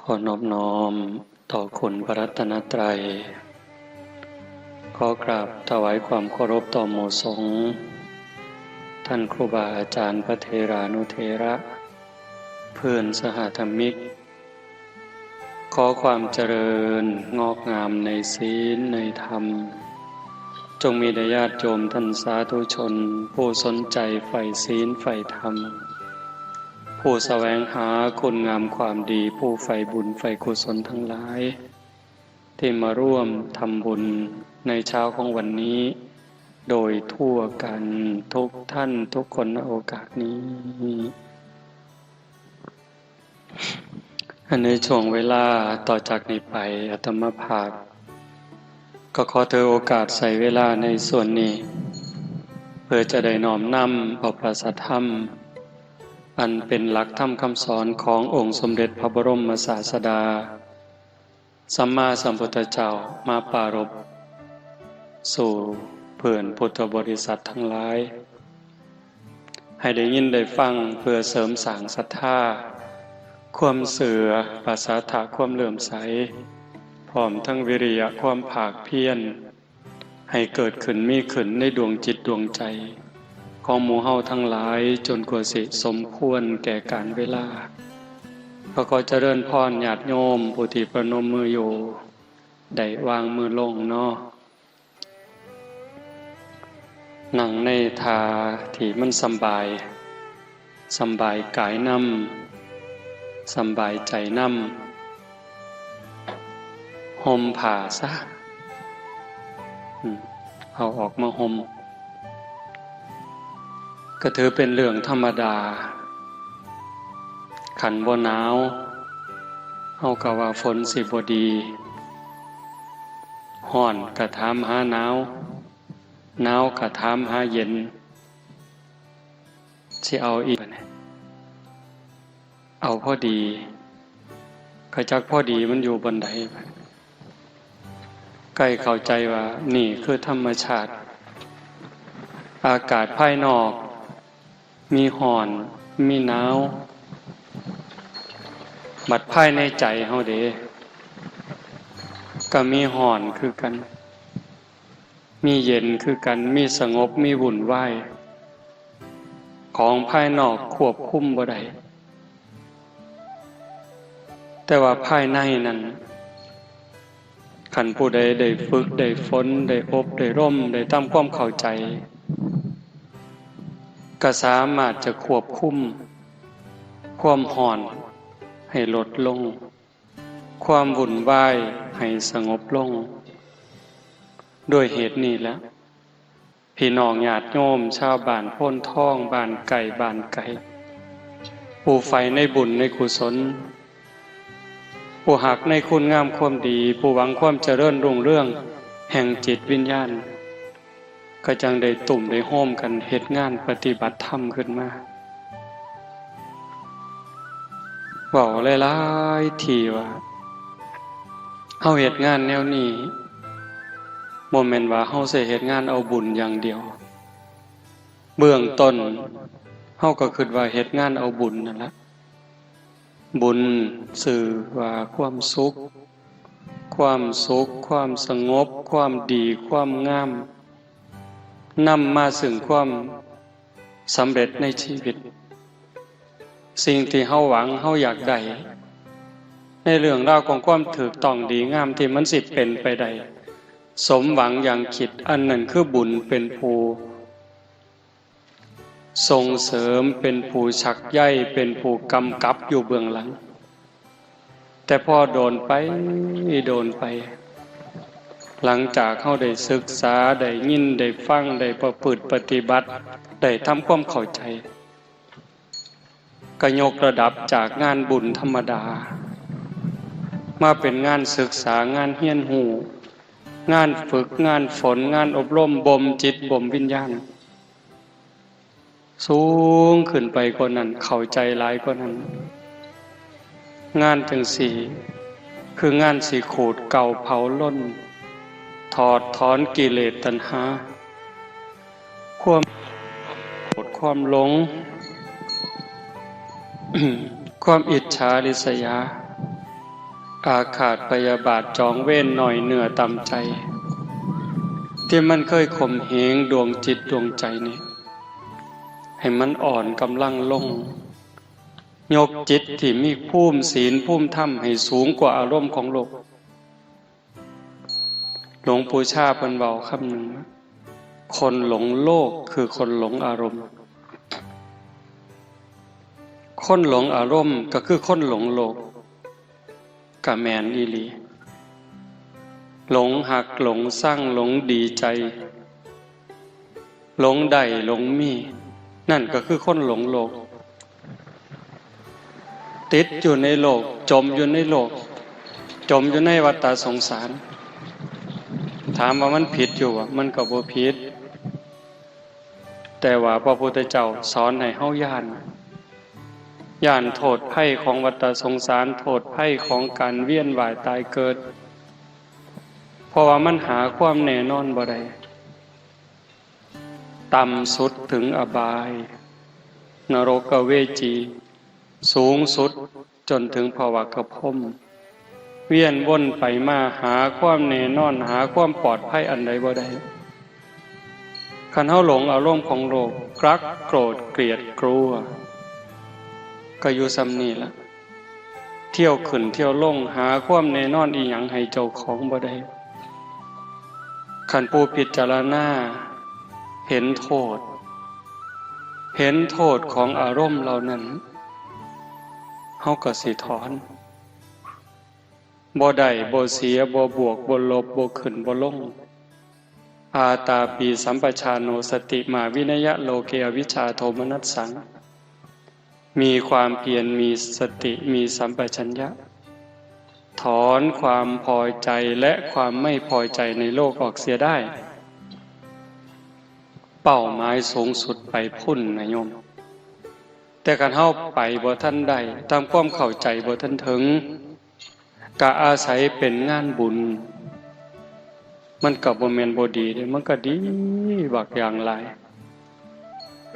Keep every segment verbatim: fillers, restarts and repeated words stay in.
ขอนอบน้อมต่อคุณพระรัตนตรัย ขอกราบถวายความเคารพต่อหมู่สงฆ์ ท่านครูบาอาจารย์พระเถรานุเถระ เพื่อนสหธรรมิก ขอความเจริญงอกงามในศีลในธรรม จงมีแด่ญาติโยมท่านสาธุชน ผู้สนใจใฝ่ศีลใฝ่ธรรม ผู้แสวงหาคุณงามความดี ผู้ใฝ่บุญใฝ่กุศลทั้งหลาย ที่มาร่วมทำบุญในเช้าของวันนี้ โดยทั่วกันทุกท่านทุกคน ณ โอกาสนี้ ในช่วงเวลาต่อจากนี้ไป อาตมาภาพ ก็ขอถือโอกาสใช้เวลาในส่วนนี้ เพื่อจะได้น้อมนำเอาพระสัทธรรม อันเป็นหลักธรรมคำสอนขององค์สมเด็จพระบรมศาสดา สัมมาสัมพุทธเจ้ามาปรารภสู่เพื่อนพุทธบริษัททั้งหลาย ให้ได้ยินได้ฟังเพื่อเสริมสร้างศรัทธา ความเชื่อ ประสาทะ ความเลื่อมใส พร้อมทั้งวิริยะ ความภาคเพียร ให้เกิดขึ้นมีขึ้นในดวงจิตดวงใจ ของหมู่เฮาทั้งหลาย จนกว่าสิสมควรแก่กาลเวลา ก็ขอเจริญพรญาติโยมผู้ที่ประนมมืออยู่ ได้วางมือลงเนาะ นั่งในท่าที่มันสำบาย สำบายกายนำ สำบายใจนำ ห่มผ้าซะ อืม เอาออกมาห่ม ก็ถือเป็นเรื่องธรรมดา คันบ่หนาว เฮาก็ว่าฝนสิบ่ดี ฮ้อนก็ถามหาหนาว หนาวก็ถามหาเย็น สิเอาอีก เอาพอดี ก็จักพอดีมันอยู่บ่อนใด ใกล้เข้าใจว่านี่คือธรรมชาติ อากาศภายนอก มีฮ้อน มีหนาว บัดภายในใจเฮาเด้ ก็มีฮ้อนคือกัน มีเย็นคือกัน มีสงบ มีวุ่นวาย ของภายนอกควบคุมบ่ได้ แต่ว่าภายในนั้น คันผู้ใดได้ฝึก ได้ฝน ได้อบ ได้รม ได้ทำความเข้าใจ ก็สามารถจะควบคุม ความฮ้อนให้ลดลง ความวุ่นวายให้สงบลง ด้วยเหตุนี้แหละ พี่น้องญาติโยม ชาวบ้านโพนทอง บ้านใกล้บ้านไกล ผู้ใฝ่ในบุญในกุศล ผู้ฮักในคุณงามความดี ผู้หวังความเจริญรุ่งเรืองแห่งจิตวิญญาณ ก็จั่งได้ตุ้มได้โฮมกันเฮ็ดงานปฏิบัติธรรมขึ้นมา เว้าหลายๆ ทีว่า เฮาเฮ็ดงานแนวนี้ บ่แม่นว่าเฮาสิเฮ็ดงานเอาบุญอย่างเดียว เบื้องต้น เฮาก็คิดว่าเฮ็ดงานเอาบุญนั่นละ บุญชื่อว่าความสุข ความสุข ความสงบ ความดี ความงาม นำมาซึ่งความสำเร็จในชีวิต สิ่งที่เฮาหวัง เฮาอยากได้ ในเรื่องราวของความถูกต้องดีงามที่มันสิเป็นไปได้ สมหวังอย่างคิด อันนั้นคือบุญเป็นผู้ ส่งเสริม เป็นผู้ชักใย เป็นผู้กำกับอยู่เบื้องหลัง แต่พอโดนไป โดนไป หลังจากเฮาได้ศึกษา ได้ยิน ได้ฟัง ได้ประพฤติปฏิบัติ ได้ทำความเข้าใจ ก็ยกระดับจากงานบุญธรรมดา มาเป็นงานศึกษา งานเรียนรู้ งานฝึก งานฝน งานอบรม บ่มจิต บ่มวิญญาณ สูงขึ้นไปกว่านั้น เข้าใจหลายกว่านั้น งานจั่งซี้ คืองานสิขูดเกลาเผาลน ถอดถอนกิเลสตัณหา ความโกรธ ความหลง ความอิจฉาริษยา อาฆาตพยาบาทจองเวรน้อยเนื้อต่ำใจ ที่มันเคยข่มเหงดวงจิตดวงใจนี่ ให้มันอ่อนกำลังลง ยกจิตที่มีภูมิศีลภูมิธรรมให้สูงกว่าอารมณ์ของโลก หลวงปู่ชาเพิ่นเว้าคำหนึ่งว่า คนหลงโลกคือคนหลงอารมณ์ คนหลงอารมณ์ก็คือคนหลงโลก ก็แม่นอีหลี หลงฮัก หลงซัง หลงดีใจ หลงได้ หลงมี นั่นก็คือคนหลงโลก ติดอยู่ในโลก จมอยู่ในโลก จมอยู่ในวัฏฏะสงสาร ถามว่ามันผิดอยู่บ่ มันก็บ่ผิด แต่ว่าพระพุทธเจ้าสอนให้เฮาย้าน ย้านโทษภัยของวัฏฏะสงสาร โทษภัยของการเวียนว่ายตายเกิด เพราะว่ามันหาความแน่นอนบ่ได้ ต่ำสุดถึงอบาย นรกเวจี สูงสุดจนถึงภวกพรหม เวียนวนไปมาหาความแน่นอน หาความปลอดภัยอันใดบ่ได้ คันเฮาหลงอารมณ์ของโลก รัก โกรธ เกลียด กลัว ก็อยู่ส่ำนี่ล่ะ เที่ยวขึ้นเที่ยวลง หาความแน่นอนอีหยังให้เจ้าของบ่ได้ คันผู้พิจารณาเห็นโทษ เห็นโทษของอารมณ์เหล่านั้น เฮาก็สิถอน บ่ได้ บ่เสีย บ่บวก บ่ลบ บ่ขึ้น บ่ลง อาตาปีสัมปชาโน สติมาวินยะโลเก อวิชชาโทมนัสสัง มีความเพียร มีสติ มีสัมปชัญญะ ถอนความพอใจและความไม่พอใจในโลกออกเสียได้ เป้าหมายสูงสุดไปพุ้นนะโยม แต่คันเฮาไปบ่ทันได้ ตามความเข้าใจบ่ทันถึง ก็อาศัยเป็นงานบุญ มันก็บ่แม่นบ่ดีเด้ มันก็ดีบักอย่างหลาย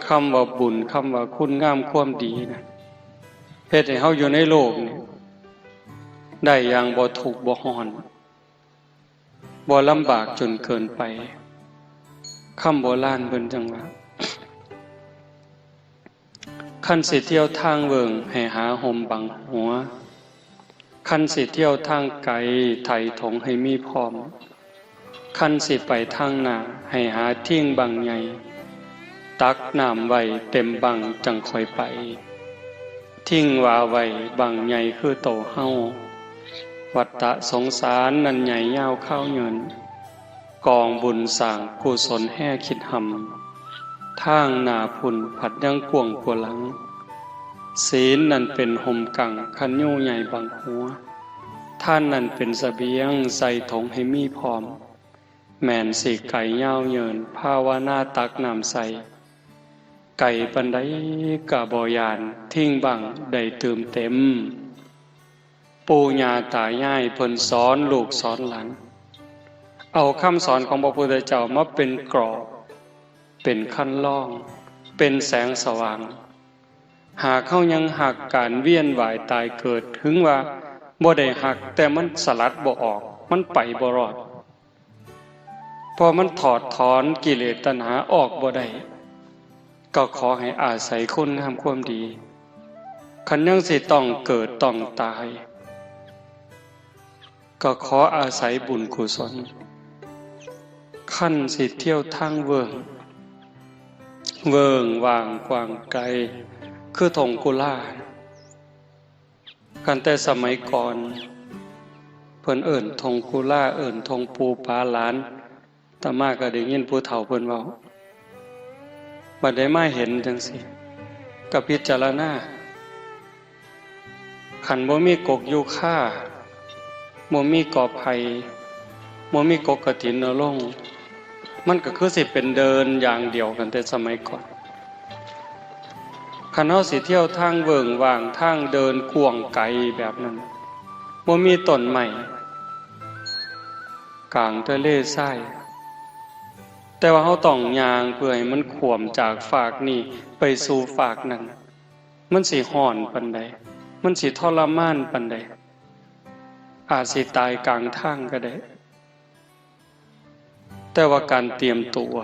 คำว่าบุญ คำว่าคุณงามความดีนะ เฮ็ดให้เฮาอยู่ในโลกนี่ ได้อย่างบ่ทุกข์บ่ร้อน บ่ลำบากจนเกินไป คำโบราณเพิ่นจั่งว่า คันสิเที่ยวทางเวิ้งให้หาฮ่มบังหัว คันสิเที่ยวทางไกไถถงให้มีพร้อม คันสิไปทางหน้าให้หาทิ่งบั้งใหญ่ ตักน้ำไว้เต็มบั้งจั่งค่อยไป ทิ่งว่าไว้บั้งใหญ่คือโตเฮา วัฏฏะสงสารนั้นใหญ่ยาวคาวยืน กองบุญสร้างกุศลแฮ่คิดหำ ทางหน้าพุ้นผัดยังกว้างกว่าหลัง ศีลนั้นเป็นฮ่มกั้งคันยุงใหญ่บังหัว ทานนั้นเป็นเสบียงใส่ถงให้มีพร้อม แม่นสิไกยาวยืน ภาวนาตักน้ำใส่ ไกปานใดก็บ่ย้าน ทิ่งบั้งได้ตื่มเต็ม ปู่ย่าตายายเพิ่นสอนลูกสอนหลาน เอาคำสอนของพระพุทธเจ้ามาเป็นกรอบ เป็นคันลอง เป็นแสงสว่าง หากเฮายังฮักการเวียนว่ายตายเกิด ถึงว่าบ่ได้ฮัก แต่มันสลัดบ่ออก มันไปบ่รอด พอมันถอดถอนกิเลสตัณหาออกบ่ได้ ก็ขอให้อาศัยคุณงามความดี คันยังสิต้องเกิดต้องตาย ก็ขออาศัยบุญกุศล คันสิเที่ยวทางเวิ้ง เวิ้งว่างกว้างไกล คือถงกุลา คันแต่สมัยก่อน เพิ่นเอิ้นถงกุลา เอิ้นถงปู่ปาหลาน อาตมาก็ได้ยินผู้เฒ่าเพิ่นเว้า บัดได้มาเห็นจั่งซี้ ก็พิจารณา คันบ่มีกกยูคา บ่มีกอไผ่ บ่มีกกกฐินนรงค์ มันก็คือสิเป็นเดินอย่างเดียวกันแต่สมัยก่อน คันเฮาสิเที่ยวทางเวิ้งว่าง ทางเดินกว้างไกลแบบนั้น บ่มีต้นไม้ กลางทะเลทราย แต่ว่าเฮาต้องย่างเพื่อให้มันข้ามจากฟากนี้ไปสู่ฟากนั้น มันสิร้อนปานใด มันสิทรมานปานใด อาจสิตายกลางทางก็ได้ แต่ว่าการเตรียมตัว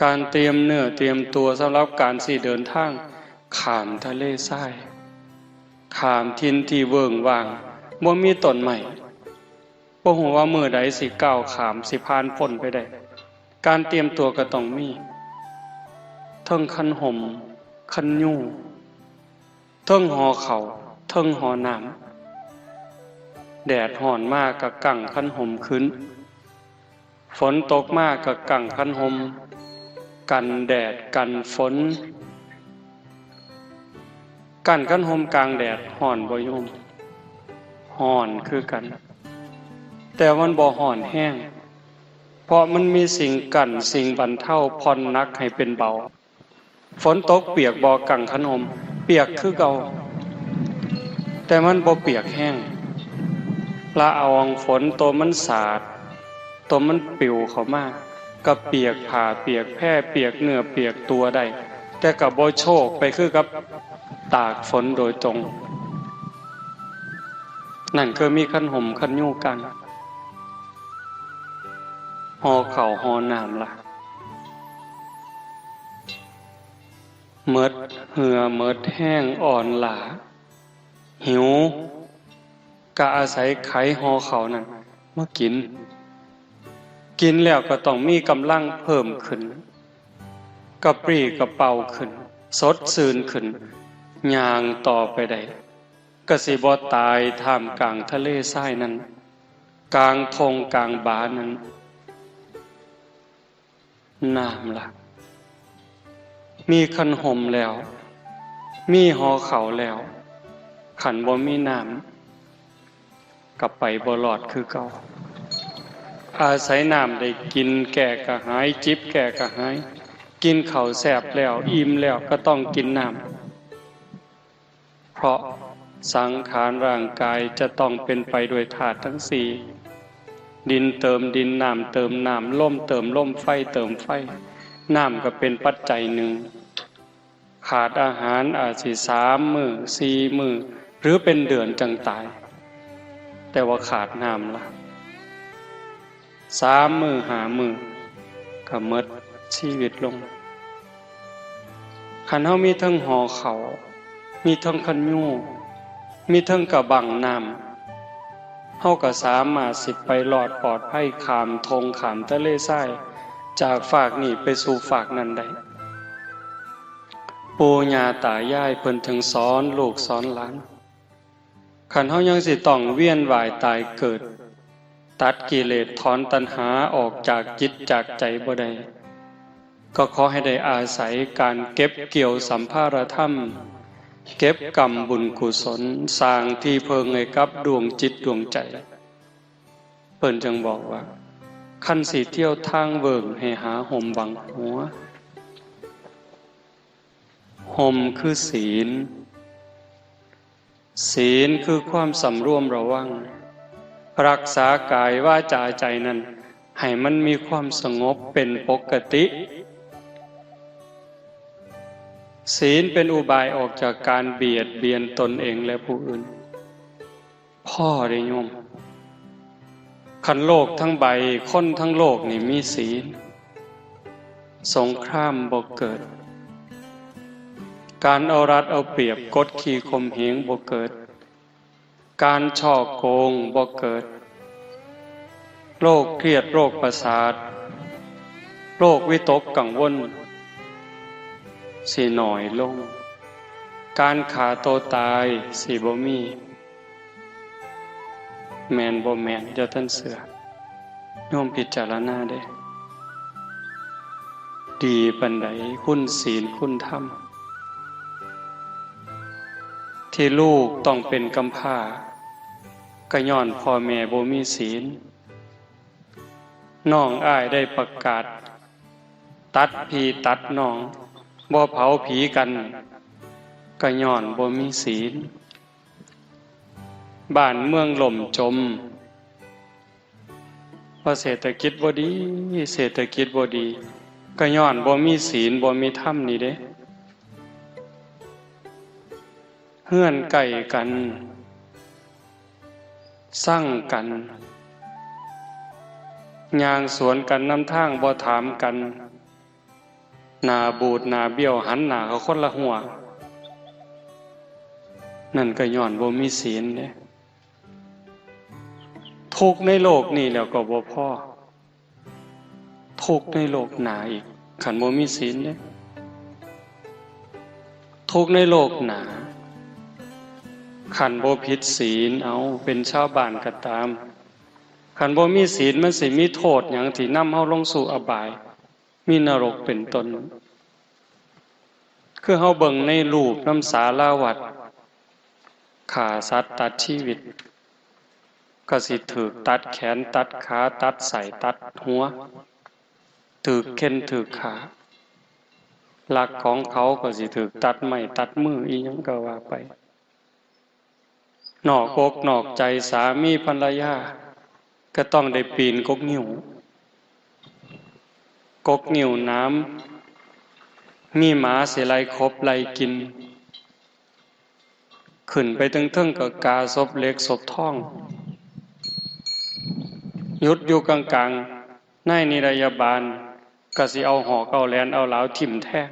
การเตรียมเนื้อเตรียมตัวสำหรับการสิเดินทางข้ามทะเลทราย ข้ามถิ่นที่เวิ้งว้าง บ่มีต้นไม้ บ่ฮู้ว่ามื้อใดสิก้าวข้าม สิผ่านพ้นไปได้ การเตรียมตัวก็ต้องมี เทิงคันห่ม คันยู เทิงห่อข้าว เทิงห่อน้ำ แดดร้อนมาก็กังคันห่มขึ้น ฝนตกมาก็กังคันห่ม กันแดดกันฝน กันคันห่มกลางแดดร้อนบ่โยม ร้อนคือกัน แต่มันบ่ร้อนแฮง เพราะมันมีสิ่งกั้น สิ่งบรรเทา ผ่อนหนักให้เป็นเบา ฝนตกเปียกบ่กังคันห่ม เปียกคือเก่า แต่มันบ่เปียกแฮง ละอองฝนตัวมันสาด ตัวมันปลิวเข้ามา ก็เปียกผ้าเปียกแพร เปียกเนื้อเปียกตัวได้ แต่ก็บ่โชกไปคือกับตากฝนโดยตรง นั่นคือมีคันห่มคันยูกัง ห่อข้าวห่อน้ำล่ะ หมดเหื่อหมดแฮงอ่อนล้า หิว ก็อาศัยไขห่อข้าวนั้นมากิน กินแล้วก็ต้องมีกำลังเพิ่มขึ้น กระปรี้กระเปร่าขึ้น สดชื่นขึ้น ย่างต่อไปได้ ก็สิบ่ตายท่ามกลางทะเลทรายนั้น กลางท่งกลางบานั้น น้ำล่ะ มีคันห่มแล้ว มีห่อข้าวแล้ว คันบ่มีน้ำ ก็ไปบ่รอดคือเก่า อาศัยน้ำได้กินแก้กระหาย จิบแก้กระหาย กินข้าวแซ่บแล้ว อิ่มแล้วก็ต้องกินน้ำ เพราะสังขารร่างกายจะต้องเป็นไปด้วยธาตุทั้งสี่ ดินเติมดิน น้ำเติมน้ำ ลมเติมลม ไฟเติมไฟ น้ำก็เป็นปัจจัยหนึ่ง ขาดอาหารอาจสิสามมื้อ สี่มื้อ หรือเป็นเดือนจั่งตาย แต่ว่าขาดน้ำล่ะ สามมื้อห้ามื้อ ก็หมดชีวิตลง คันเฮามีเทิงห่อข้าว มีเทิงคันยู มีเทิงกะบั้งน้ำ เฮาก็สามารถสิไปรอดปลอดภัยข้ามท่งข้ามทะเลทราย จากฟากนี้ไปสู่ฟากนั้นได้ ปู่ย่าตายายเพิ่นจึงสอนลูกสอนหลาน คันเฮายังสิต้องเวียนว่ายตายเกิด ตัดกิเลสถอนตัณหาออกจากจิตจากใจบ่ได้ ก็ขอให้ได้อาศัยการเก็บเกี่ยวสัมภารธรรม เก็บกำบุญกุศล สร้างที่เพิ่งให้กับดวงจิตดวงใจ เพิ่นจึงบอกว่า คันสิเที่ยวทางเวิ้งให้หาห่มบังหัว ห่มคือศีล ศีลคือความสำรวมระวัง รักษากายวาจาใจนั้น ให้มันมีความสงบเป็นปกติ ศีลเป็นอุบายออกจากการเบียดเบียนตนเองและผู้อื่น พ่อได้โยม คันโลกทั้งใบ คนทั้งโลกนี่มีศีล สงครามบ่เกิด การเอารัดเอาเปรียบกดขี่ข่มเหงบ่เกิด การฉ้อโกงบ่เกิด โรคเครียดโรคประสาท โรควิตกกังวล สิน้อยลง การฆ่าตัวตายสิบ่มี แม่นบ่แม่น อย่าท่านเชื่อ โยมพิจารณาเด้ ดีปานใดคุณศีลคุณธรรม ที่ลูกต้องเป็นกำพร้า ก็ย้อนพ่อแม่บ่มีศีล น้องอ้ายได้ประกาศ ตัดพี่ตัดน้อง บ่เผาผีกัน ก็ย้อนบ่มีศีล บ้านเมืองล่มจม ว่าเศรษฐกิจบ่ดี เศรษฐกิจบ่ดี ก็ย้อนบ่มีศีล บ่มีธรรมนี่เด้ เฮือนใกล้กัน ซังกัน ย่างสวนกันนำทาง บ่ถามกัน หน้าบูดหน้าเบี้ยว หันหน้าเข้าคนละฮั้ว นั่นก็ย้อนบ่มีศีลเด้ ทุกข์ในโลกนี้แล้วก็บ่พอ ทุกข์ในโลกหน้าอีก คันบ่มีศีลเด้ ทุกข์ในโลกหน้า คันบ่ผิดศีล เอา เป็นชาวบ้านก็ตาม คันบ่มีศีล มันสิมีโทษหยังที่นำเฮาลงสู่อบาย มีนรกเป็นต้น คือเฮาเบิ่งในรูปนำสาราวัด ฆ่าสัตว์ตัดชีวิต ก็สิถูกตัดแขนตัดขาตัดไส้ตัดหัว ถูกเฆ่นถูกฆ่า ลักของเขาก็สิถูกตัดไม้ตัดมือ อีหยังก็ว่าไป นอกอกนอกใจสามีภรรยา ก็ต้องได้ปีนกกงิ้ว กกงิ้วหนาม มีหมาสิไล่ขบไล่กิน ขึ้นไปเทิงๆ ก็กาศพเหล็กศพทอง หยุดอยู่กลางๆ นายนิรยาบาลก็สิเอาหอกเอาแหลนเอาหลาวทิ่มแทง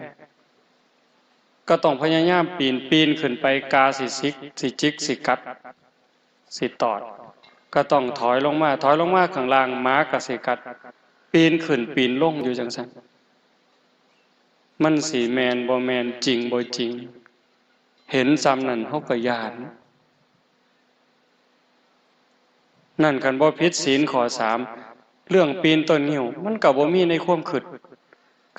ก็ต้องพยายามปีน ปีนขึ้นไป กาสิสิก สิจิก สิกัด สิตอด ก็ต้องถอยลงมา ถอยลงมาข้างล่าง หมาก็สิกัด ปีนขึ้นปีนลงอยู่จั่งซั้น มันสิแม่นบ่แม่น จริงบ่จริง เห็นส่ำนั้นเฮาก็ย้าน นั่นคันบ่ผิดศีลข้อสาม เรื่องปีนต้นงิ้ว มันก็บ่มีในความคิด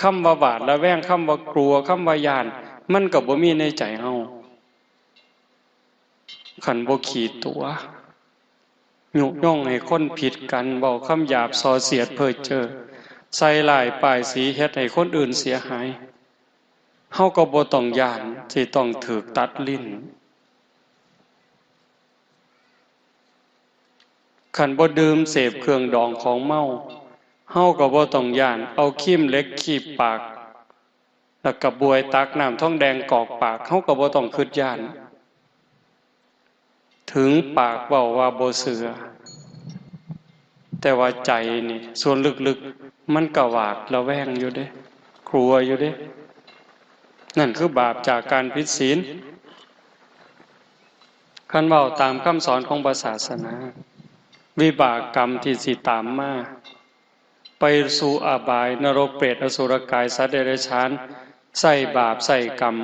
คำว่าหวาดระแวง คำว่ากลัว คำว่าย้าน มันก็บ่มีในใจเฮา คันบ่ขี้ตั๋ว ยุยงให้คนผิดกัน เว้าคำหยาบส่อเสียดเพ้อเจ้อ ใส่ร้ายป้ายสี เฮ็ดให้คนอื่นเสียหาย เฮาก็บ่ต้องย้านสิต้องถูกตัดลิ้น คันบ่ดื่มเสพเครื่องดองของเมา เฮาก็บ่ต้องย้านเอาครีมเหล็กคีบปาก แล้วก็บวยตักน้ำทองแดงกอกปาก เฮาก็บ่ต้องคิดย้าน ถึงปากเว้าว่าบ่เชื่อ แต่ว่าใจนี่ ส่วนลึกๆ มันก็หวาดระแวงอยู่เด้ กลัวอยู่เด้ นั่นคือบาปจากการผิดศีล คันเว้าตามคำสอนของพระศาสนา วิบากกรรมที่สิตามมา ไปสู่อบาย นรก เปรต อสุรกาย สัตว์เดรัจฉาน ใช้บาปใช้กรรม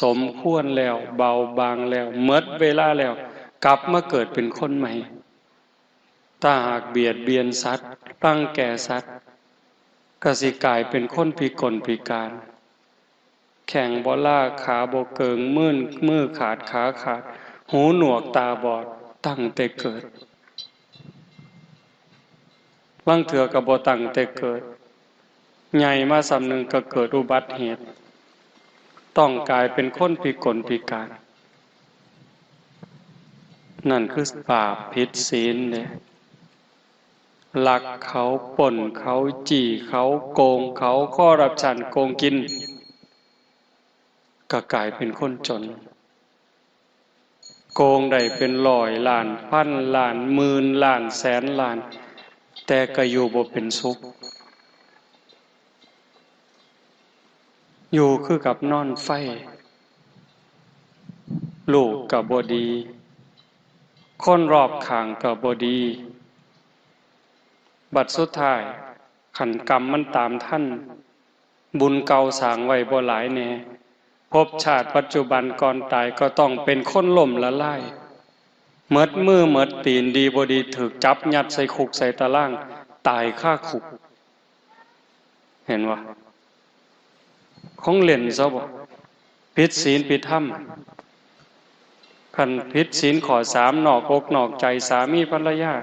สมควรแล้ว เบาบางแล้ว หมดเวลาแล้ว กลับมาเกิดเป็นคนใหม่ ถ้าหากเบียดเบียนสัตว์ รังแกสัตว์ ก็สิกลายเป็นคนพิกลพิการ แข้งบ่ลา ขาบ่เกิง มือ มือขาด ขาขาด หูหนวก ตาบอด ตั้งแต่เกิด ลางเทื่อก็บ่ตั้งแต่เกิด ใหญ่มาส่ำหนึ่งก็เกิดอุบัติเหตุ ต้องกลายเป็นคนพิกลพิการ นั่นคือบาปผิดศีลเด้ ลักเขา ปล้นเขา จี้เขา โกงเขา คอร์รัปชัน โกงกิน ก็กลายเป็นคนจน โกงได้เป็นร้อยล้าน พันล้าน หมื่นล้าน แสนล้าน แต่ก็อยู่บ่เป็นสุข อยู่คือกับนอนไฟ ลูกก็บ่ดี คนรอบข้างก็บ่ดี บัดสุดท้าย คันกรรมมันตามทัน บุญเก่าสร้างไว้บ่หลายแหน่ ภพชาติปัจจุบันก่อนตายก็ต้องเป็นคนล้มละลาย หมดมือหมดตีน ดีบ่ดีถูกจับยัดใส่คุกใส่ตาราง ตายคาคุก เห็นบ่ ของเล่นซะบ่ ผิดศีลผิดธรรม คันผิดศีลข้อสาม นอกอกนอกใจสามีภรรยา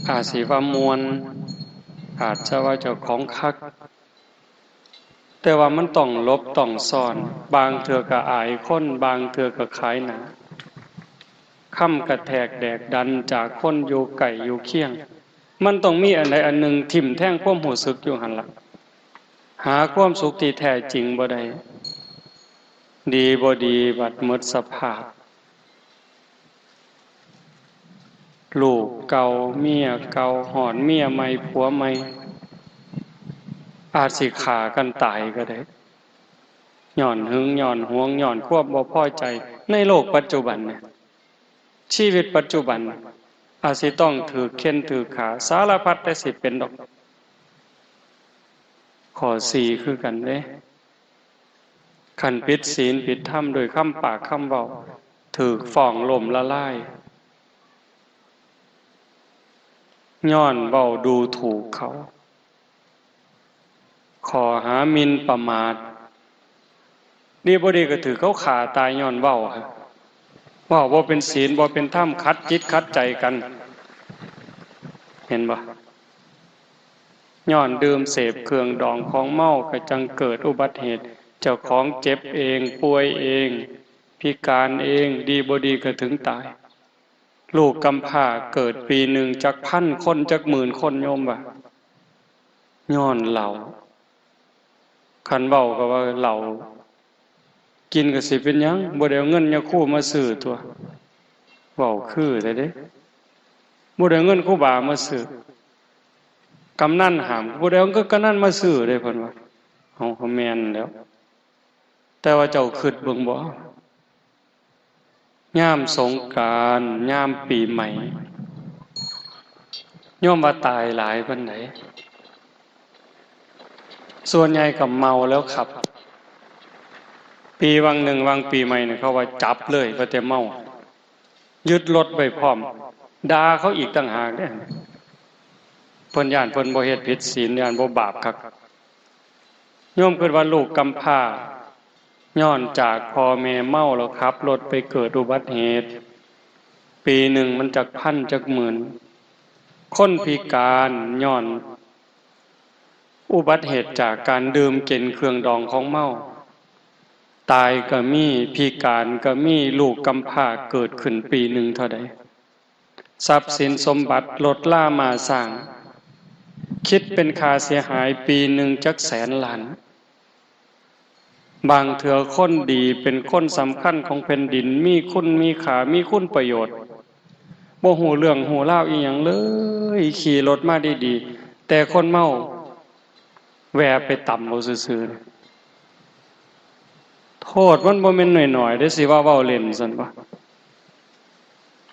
อาจสิว่าม่วน อาจจะว่าเจ้าของคัก แต่ว่ามันต้องหลบต้องซ่อน บางเทื่อก็อายคน บางเทื่อก็ขายหน้า คำกระแทกแดกดันจากคนอยู่ใกล้อยู่เคียง มันต้องมีอันใดอันหนึ่งทิ่มแทงความรู้สึกอยู่หั่นล่ะ หาความสุขที่แท้จริงบ่ได้ ดีบ่ดีบัดหมดสภาพ ลูกเก่า เมียเก่า ฮอดเมียใหม่ ผัวใหม่ อาจสิฆ่ากันตายก็ได้ ย้อนหึง ย้อนหวง ย้อนความบ่พอใจ ในโลกปัจจุบันเนี่ย ชีวิตปัจจุบัน อาจสิต้องถืกเฆ่นถืกฆ่า สารพัดแต่สิเป็นดอก ข้อสี่คือกันเด้ คันผิดศีลผิดธรรมด้วยคำปากคำเว้า ถืกฟ้องล้มละลาย ย้อนเว้าดูถูกเขา ข้อหาหมิ่นประมาท ดีบ่ดีก็ถืกเขาฆ่าตายย้อนเว้า เว้าบ่เป็นศีล บ่เป็นธรรม ขัดจิตขัดใจกัน เห็นบ่ ย้อนดื่มเสพเครื่องดองของเมาก็จั่งเกิดอุบัติเหตุ เจ้าของเจ็บเอง ป่วยเอง พิการเอง ดีบ่ดีก็ถึงตาย ลูกกำพร้าเกิดปีหนึ่งจักพันคน จักหมื่นคน โยมว่า ย้อนเหล้า คันเว้าก็ว่าเหล้า กินก็สิเป็นหยัง บ่ได้เอาเงินยาคูมาซื้อตั๊ว เว้าคือแท้เด้ บ่ได้เอาเงินครูบามาซื้อ กำนันห้าม บ่ได้เอาเงินกำนันมาซื้อเด้ เพิ่นว่า เอา ก็แม่นแล้ว แต่ว่าเจ้าคิดเบิ่งบ่ ยามสงกรานต์ ยามปีใหม่ โยมว่าตายหลายปานใด ส่วนใหญ่ก็เมาแล้วขับ ปีวังหนึ่ง วังปีใหม่เนี่ย เขาว่าจับเลย ว่าแต่เมา ยึดรถไว้พร้อม ด่าเขาอีกต่างหากเด้ เพิ่นย้านเพิ่นบ่เฮ็ดผิดศีล ย้านบ่บาปคัก โยมคิดว่าลูกกำพร้า ย้อนจากพ่อแม่เมาแล้วขับรถไปเกิดอุบัติเหตุ ปีหนึ่งมันจักพันจักหมื่น คนพิการย้อนอุบัติเหตุจากการดื่มกินเครื่องดองของเมา ตายก็มี พิการก็มี ลูกกำพร้าเกิดขึ้นปีหนึ่งเท่าใด ทรัพย์สินสมบัติรถราม้าช้าง คิดเป็นค่าเสียหายปีหนึ่งจักแสนล้าน บางเทื่อคนดีเป็นคนสำคัญของแผ่นดิน มีคุณมีค่า มีคุณประโยชน์ บ่ฮู้เรื่องฮู้ราวอีหยังเลย ขี่รถมาดีๆ แต่คนเมาแวะไปตำเอาซื่อๆ โทษมันบ่แม่นน้อยๆ เด้ สิว่าเว้าเล่นซั่นบ่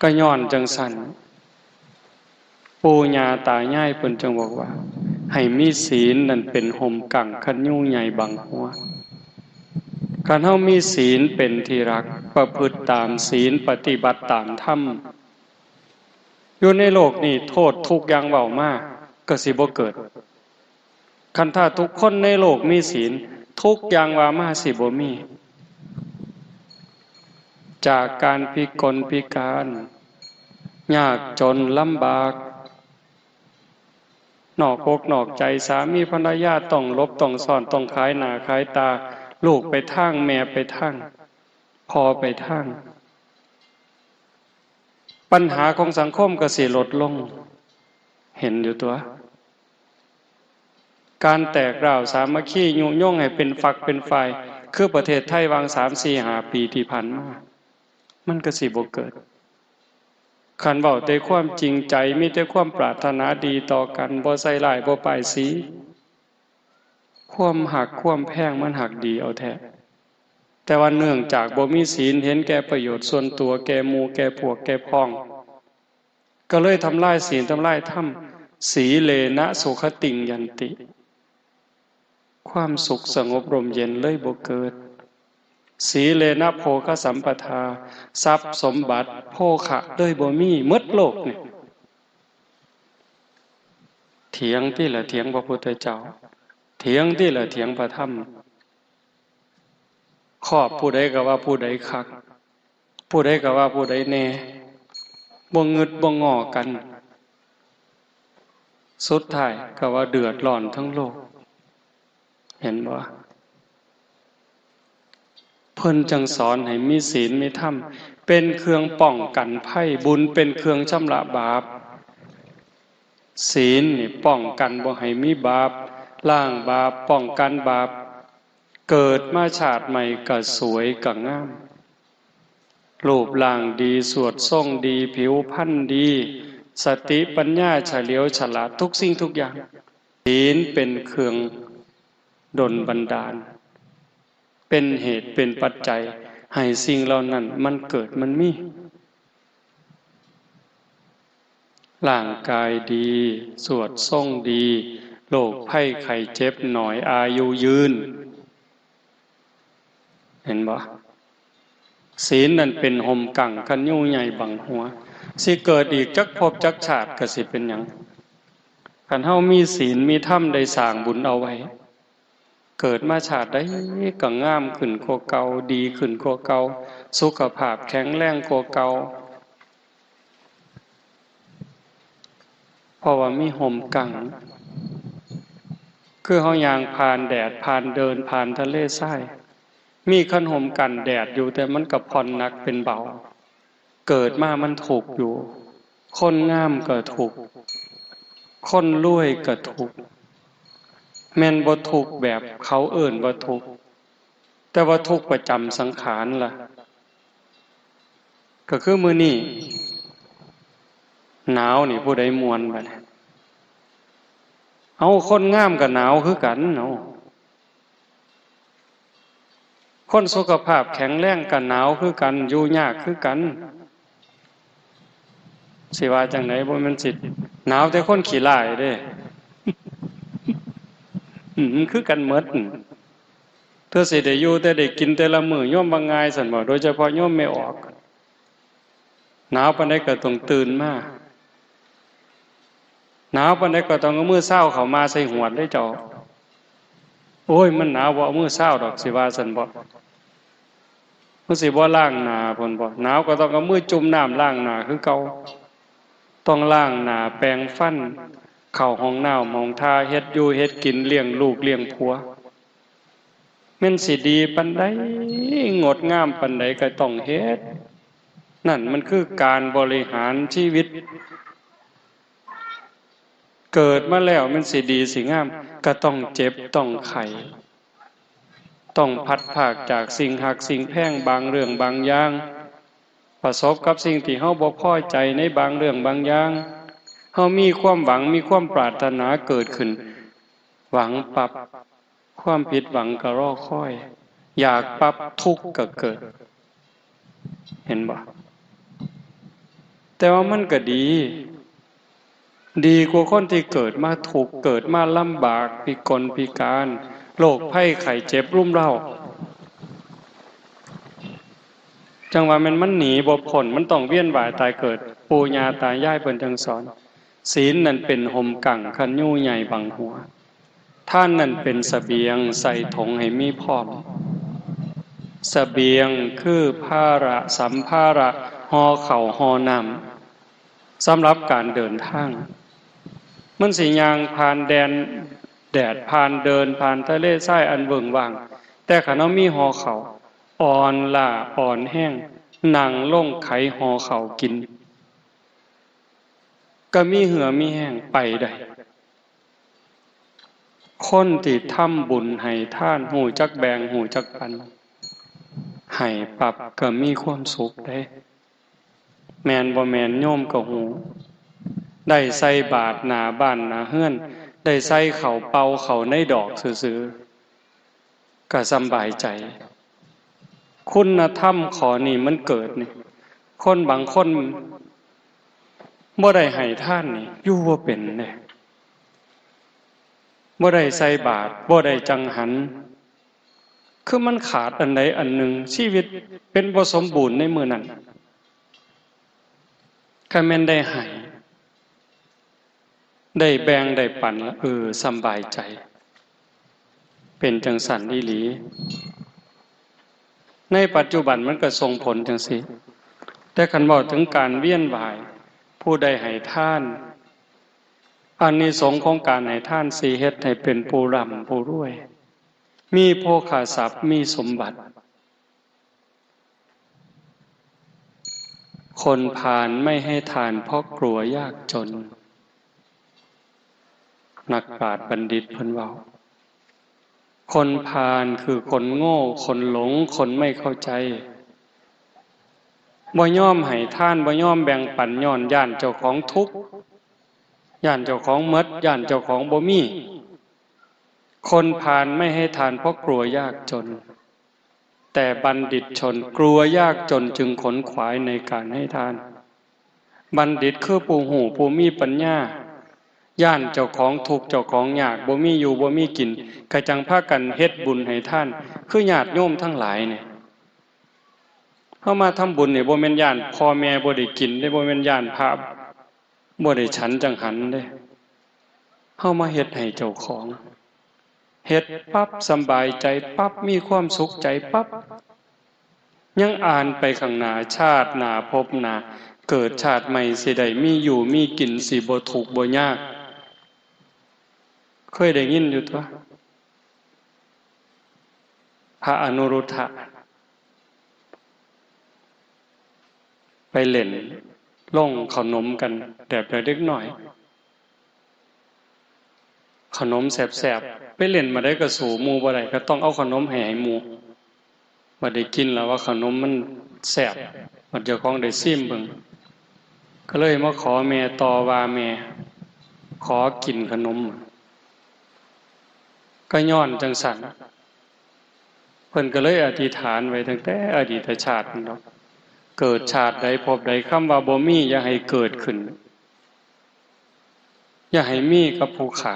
ก็ย้อนจั่งซั่น ปู่ย่าตายายเพิ่นจั่งบอกว่า ให้มีศีลนั่นเป็นฮ่มกั้ง คันยุงใหญ่บังหัว คันเฮามีศีลเป็นที่รัก ประพฤติตามศีล ปฏิบัติตามธรรม อยู่ในโลกนี้โทษทุกข์อย่างเว้ามาก็สิบ่เกิด คันถ้าทุกคนในโลกมีศีล ทุกข์อย่างว่ามาสิบ่มี จากการพิกลพิการ ยากจนลำบาก นอกอกนอกใจ สามีภรรยาต้องหลบต้องซ่อน ต้องขายหน้าขายตา ลูกไปทาง แม่ไปทาง พ่อไปทาง ปัญหาของสังคมก็สิลดลง เห็นอยู่ตั๊ว การแตกร้าวสามัคคียุยงให้เป็นฝักเป็นฝ่าย คือประเทศไทยหว่างสาม สี่ ห้า ปีที่ผ่านมา มันก็สิบ่เกิด คันเว้าแต่ความจริงใจ มีแต่ความปรารถนาดีต่อกัน บ่ใส่ร้าย บ่ป้ายสี ความฮักความแพงมันฮักดีเอาแท้ แต่ว่าเนื่องจากบ่มีศีล เห็นแก่ประโยชน์ส่วนตัว แก่หมู่แก่พวก แก่พ้อง ก็เลยทำลายศีล ทำลายธรรม สีเลนะสุขติงยันติ ความสุขสงบร่มเย็นเลยบ่เกิด สีเลนะโภคสัมปทา ทรัพย์สมบัติโภคะเลยบ่มี หมดโลกนี่ เถียงติล่ะ เถียงพระพุทธเจ้า เถียงติล่ะ เถียงพระธรรม ครอบผู้ใดก็ว่าผู้ใดคัก ผู้ใดก็ว่าผู้ใดแน่ บ่งึดบ่งอกัน สุดท้ายก็ว่าเดือดร้อนทั้งโลก เห็นบ่ เพิ่นจั่งสอนให้มีศีลมีธรรม เป็นเครื่องป้องกันภัย บุญเป็นเครื่องชำระบาป ศีลนี่ป้องกันบ่ให้มีบาป ล้างบาป ป้องกันบาป เกิดมาชาติใหม่ก็สวยก็งาม รูปร่างดี สวดทรงดี ผิวพรรณดี สติปัญญาเฉลียวฉลาดทุกสิ่งทุกอย่าง ศีลเป็นเครื่องดลบันดาล เป็นเหตุเป็นปัจจัยให้สิ่งเหล่านั้นมันเกิดมันมี ร่างกายดี สวดทรงดี โรคภัยไข้เจ็บหน่อย อายุยืน เห็นบ่ ศีลนั่นเป็นห่มกังคันยูใหญ่บังหัว สิเกิดอีกจักภพจักชาติก็สิเป็นหยัง คันเฮามีศีลมีธรรมได้สร้างบุญเอาไว้ เกิดมาชาติใดก็งามขึ้นกว่าเก่า ดีขึ้นกว่าเก่า สุขภาพแข็งแรงกว่าเก่า เพราะว่ามีห่มกัง คือเฮาย่างผ่านแดด ผ่านเดิน ผ่านทะเลทราย มีคันห่มกันแดดอยู่ แต่มันก็ผ่อนหนักเป็นเบา เกิดมามันทุกข์อยู่ คนงามก็ทุกข์ คนรวยก็ทุกข์ แม่นบ่ทุกข์แบบเขาเอิ้นว่าทุกข์ แต่ว่าทุกข์ประจำสังขารล่ะ ก็คือมื้อนี้หนาวนี่ผู้ใดม่วนบัดนี้ เอาคนงามก็หนาวคือกัน เอา คนสุขภาพแข็งแรงก็หนาวคือกัน อยู่ยากคือกัน สิว่าจั่งใด บ่แม่นสิหนาวแต่คนขี้ร้ายเด้ อืม คือกันหมด เทื่อสิได้อยู่แต่ได้กินแต่ละมื้อ โยมว่าง่ายซั่นบ่ โดยเฉพาะโยมแม่ออก หนาวปานใดก็ต้องตื่นมา หนาวปานใดก็ต้องเอามือซาวเข้ามาใส่หวดเด้เจ้า โอ้ย มันหนาว บ่เอามือซาวดอก สิว่าซั่นบ่ มันสิบ่ล้างหน้าพุ้นบ่ หนาวก็ต้องเอามือจุ่มน้ำล้างหน้าคือเก่า ต้องล้างหน้า แปรงฟัน เข้าห้องน้ำห้องท่า เฮ็ดอยู่เฮ็ดกิน เลี้ยงลูกเลี้ยงผัว แม่นสิดีปานใด งดงามปานใดก็ต้องเฮ็ด นั่นมันคือการบริหารชีวิต เกิดมาแล้วแม่นสิดีสิงาม ก็ต้องเจ็บต้องไข้ ต้องพลัดพรากจากสิ่งฮักสิ่งแพงบางเรื่องบางอย่าง ประสบกับสิ่งที่เฮาบ่พอใจในบางเรื่องบางอย่าง เฮามีความหวัง มีความปรารถนาเกิดขึ้น หวังปั๊บ ความผิดหวังก็รอคอย อยากปั๊บ ทุกข์ก็เกิด เห็นบ่ แต่ว่ามันก็ดี ดีกว่าคนที่เกิดมาทุกข์ เกิดมาลำบาก พิกลพิการ โรคภัยไข้เจ็บรุมเร้า จั่งว่าแม่นมันหนีบ่พ้น มันต้องเวียนว่ายตายเกิด ปู่ย่าตายายเพิ่นจั่งสอน ศีลนั่นเป็นห่มกังคันยูใหญ่บังหัว ทานนั่นเป็นเสบียงใส่ถงให้มีพร้อม เสบียงคือภาระสัมภาระ ห่อข้าวห่อน้ำ สำหรับการเดินทาง มันสิย่างผ่านแดน แดด ผ่านเดิน ผ่านทะเลทรายอันเวิ้งว้าง แต่คันเฮามีห่อข้าว อ่อนล้าอ่อนแฮง นั่งลงไขห่อข้าวกิน ก็มีเหื่อมีแฮงไปได้ คนที่ทำบุญให้ทาน ฮู้จักแบ่ง ฮู้จักปัน ให้ปั๊บก็มีความสุขเด้ แม่นบ่แม่นโยมก็ฮู้ ได้ใส่บาตรหน้าบ้านหน้าเฮือน ได้ใส่ข้าวเป่าเข้าในดอกซื่อๆ ก็สำบายใจ คุณธรรมข้อนี้มันเกิดนี่ คนบางคนบ่ได้ให้ทานนี่ อยู่บ่เป็นเด้ บ่ได้ใส่บาตร บ่ได้จังหัน คือมันขาดอันใดอันหนึ่ง ชีวิตเป็นบ่สมบูรณ์ในมื้อนั้น คันแม่นได้ให้ ได้แบ่งได้ปันละ เออ สำบายใจ เป็นจั่งซั้นอีหลี ในปัจจุบันมันก็ส่งผลจั่งซี้ แต่คันเว้าถึงการเวียนว่าย ผู้ใดให้ทาน อานิสงส์ของการให้ทานสิเฮ็ดให้เป็นผู้ร่ำผู้รวย มีโภคทรัพย์ มีสมบัติ คนพาลไม่ให้ทานเพราะกลัวยากจน นักปราชญ์บัณฑิตเพิ่นเว้า คนพาลคือคนโง่ คนหลง คนไม่เข้าใจ บ่ยอมให้ทาน บ่ยอมแบ่งปัน ย้อนย้านเจ้าของทุกข์ ย้านเจ้าของหมด ย้านเจ้าของบ่มี คนพาลไม่ให้ทานเพราะกลัวยากจน แต่บัณฑิตชนกลัวยากจนจึงขนขวายในการให้ทาน บัณฑิตคือผู้ฮู้ผู้มีปัญญา ย้านเจ้าของทุกข์เจ้าของยาก บ่มีอยู่บ่มีกิน ก็จั่งพากันเฮ็ดบุญให้ทาน คือญาติโยมทั้งหลายเนี่ย เฮามาทำบุญนี่บ่แม่นย้านพ่อแม่บ่ได้กินเด้ บ่แม่นย้านพระบ่ได้ฉันจั่งหันเด้ เฮามาเฮ็ดให้เจ้าของ เฮ็ดปั๊บสำบายใจปั๊บ มีความสุขใจปั๊บ ยังอ่านไปข้างหน้า ชาติหน้าภพหน้า เกิดชาติใหม่สิได้มีอยู่มีกิน สิบ่ทุกข์บ่ยาก เคยได้ยินอยู่ตั๊ว พระอนุรุทธะ ไปเล่นโรงขนมกันแบบเด็กน้อย ขนมแซ่บๆ ไปเล่นมาได้ก็สู้หมู่บ่ได้ ก็ต้องเอาขนมให้ ให้หมู่ บัดได้กินแล้วว่าขนมมันแซ่บ บัดเจ้าของได้ซิมเบิ่ง ก็เลยมาขอแม่ต่อว่า แม่ ขอกินขนม ก็ย้อนจั่งซั่น เพิ่นก็เลยอธิษฐานไว้ตั้งแต่อดีตชาตินั่นดอก เกิดชาติใดภพใด คำว่าบ่มีอย่าให้เกิดขึ้น อย่าให้มีกับผู้ข้า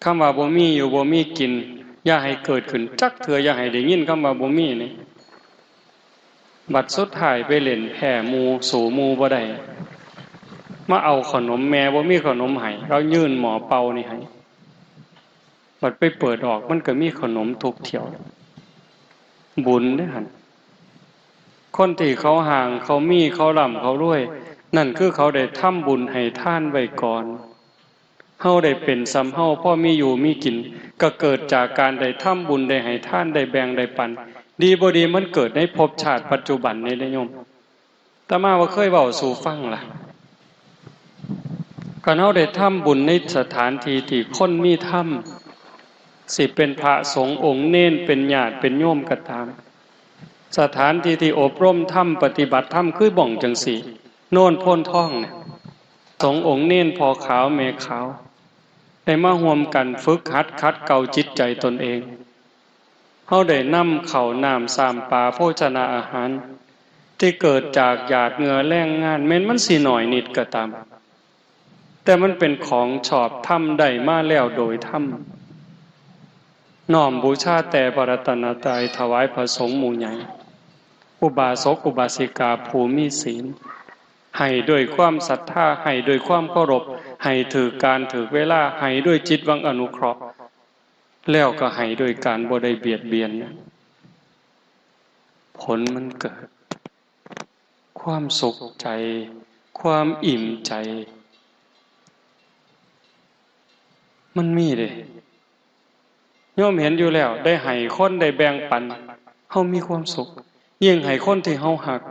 คำว่าบ่มีอยู่บ่มีกิน อย่าให้เกิดขึ้นจักเทื่อ อย่าให้ได้ยินคำว่าบ่มีนี่ บัดสุดท้ายไปเล่นแพ้หมู่ สู้หมู่บ่ได้ มาเอาขนม แม่บ่มีขนมให้ เอายื่นหม้อเป่านี่ให้ บัดไปเปิดออก มันก็มีขนมทุกเที่ยว บุญเด้หั่น คนที่เขาห่าง เขามี เขาร่ำ เขารวย นั่นคือเขาได้ทำบุญให้ทานไว้ก่อน เฮาได้เป็นส่ำเฮา พอมีอยู่มีกิน ก็เกิดจากการได้ทำบุญ ได้ให้ทาน ได้แบ่ง ได้ปัน ดีบ่ดีมันเกิดในภพชาติปัจจุบันนี่เด้โยม อาตมาว่าเคยเว้าสู่ฟังล่ะ คันเฮาได้ทำบุญในสถานที่ที่คนมีธรรม สิเป็นพระสงฆ์องค์เณร เป็นญาติเป็นโยมก็ตาม สถานที่ที่อบรมธรรม ปฏิบัติธรรม คือบ่องจั่งซี้ โนนโพนทองเนี่ย สงฆ์องค์เณรพ่อขาวแม่ขาว ได้มาร่วมกันฝึกหัดขัดเกลาจิตใจตนเอง เฮาได้นำข้าวน้ำซ้ำปลาโภชนาอาหาร ที่เกิดจากหยาดเหงื่อแรงงาน แม้นมันสิน้อยนิดก็ตาม แต่มันเป็นของชอบธรรม ได้มาแล้วโดยธรรม น้อมบูชาแต่พระรัตนตรัย ถวายพระสงฆ์หมู่ใหญ่ อุบาสกอุบาสิกาผู้มีศีล ให้ด้วยความศรัทธา ให้ด้วยความเคารพ ให้ถืกการถืกเวลา ให้ด้วยจิตหวังอนุเคราะห์ แล้วก็ให้ด้วยการบ่ได้เบียดเบียน ผลมันเกิด ความสุขใจ ความอิ่มใจ มันมีเด้ โยมเห็นอยู่แล้ว ได้ให้คน ได้แบ่งปัน เฮามีความสุข ยิ่งให้คนที่เฮาฮัก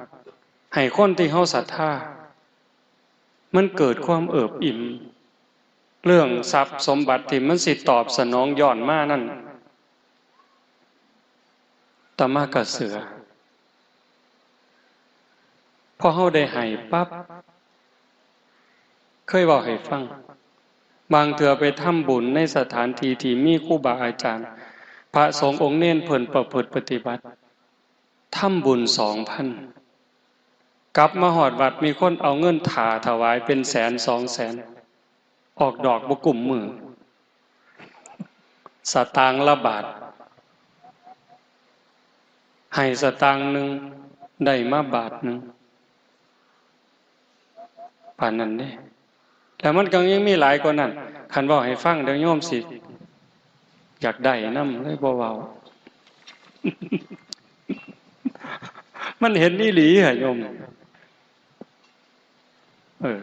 ให้คนที่เฮาศรัทธา มันเกิดความเอิบอิ่ม เรื่องทรัพย์สมบัติที่มันสิตอบสนองย้อนมานั่น อาตมาก็เชื่อ พอเฮาได้ให้ปั๊บ เคยเว้าให้ฟัง บางเทื่อไปทำบุญในสถานที่ที่มีครูบาอาจารย์ พระสงฆ์องค์เณรเพิ่นประพฤติปฏิบัติ ทำบุญสองพัน กลับมาฮอดวัดมีคนเอาเงินถ่าถวายเป็นแสนสองแสน ออกดอกบ่กุ้มมือ สตางค์ละบาท ให้สตางค์หนึ่ง ได้มาบาทหนึ่ง ปานนั้นเด้ แล้วมันก็ยังมีหลายกว่านั้น คันเว้าให้ฟังเดี๋ยวโยมสิ อยากได้นำ เลยบ่เว้า มันเห็นอีหลีหะโยม เออ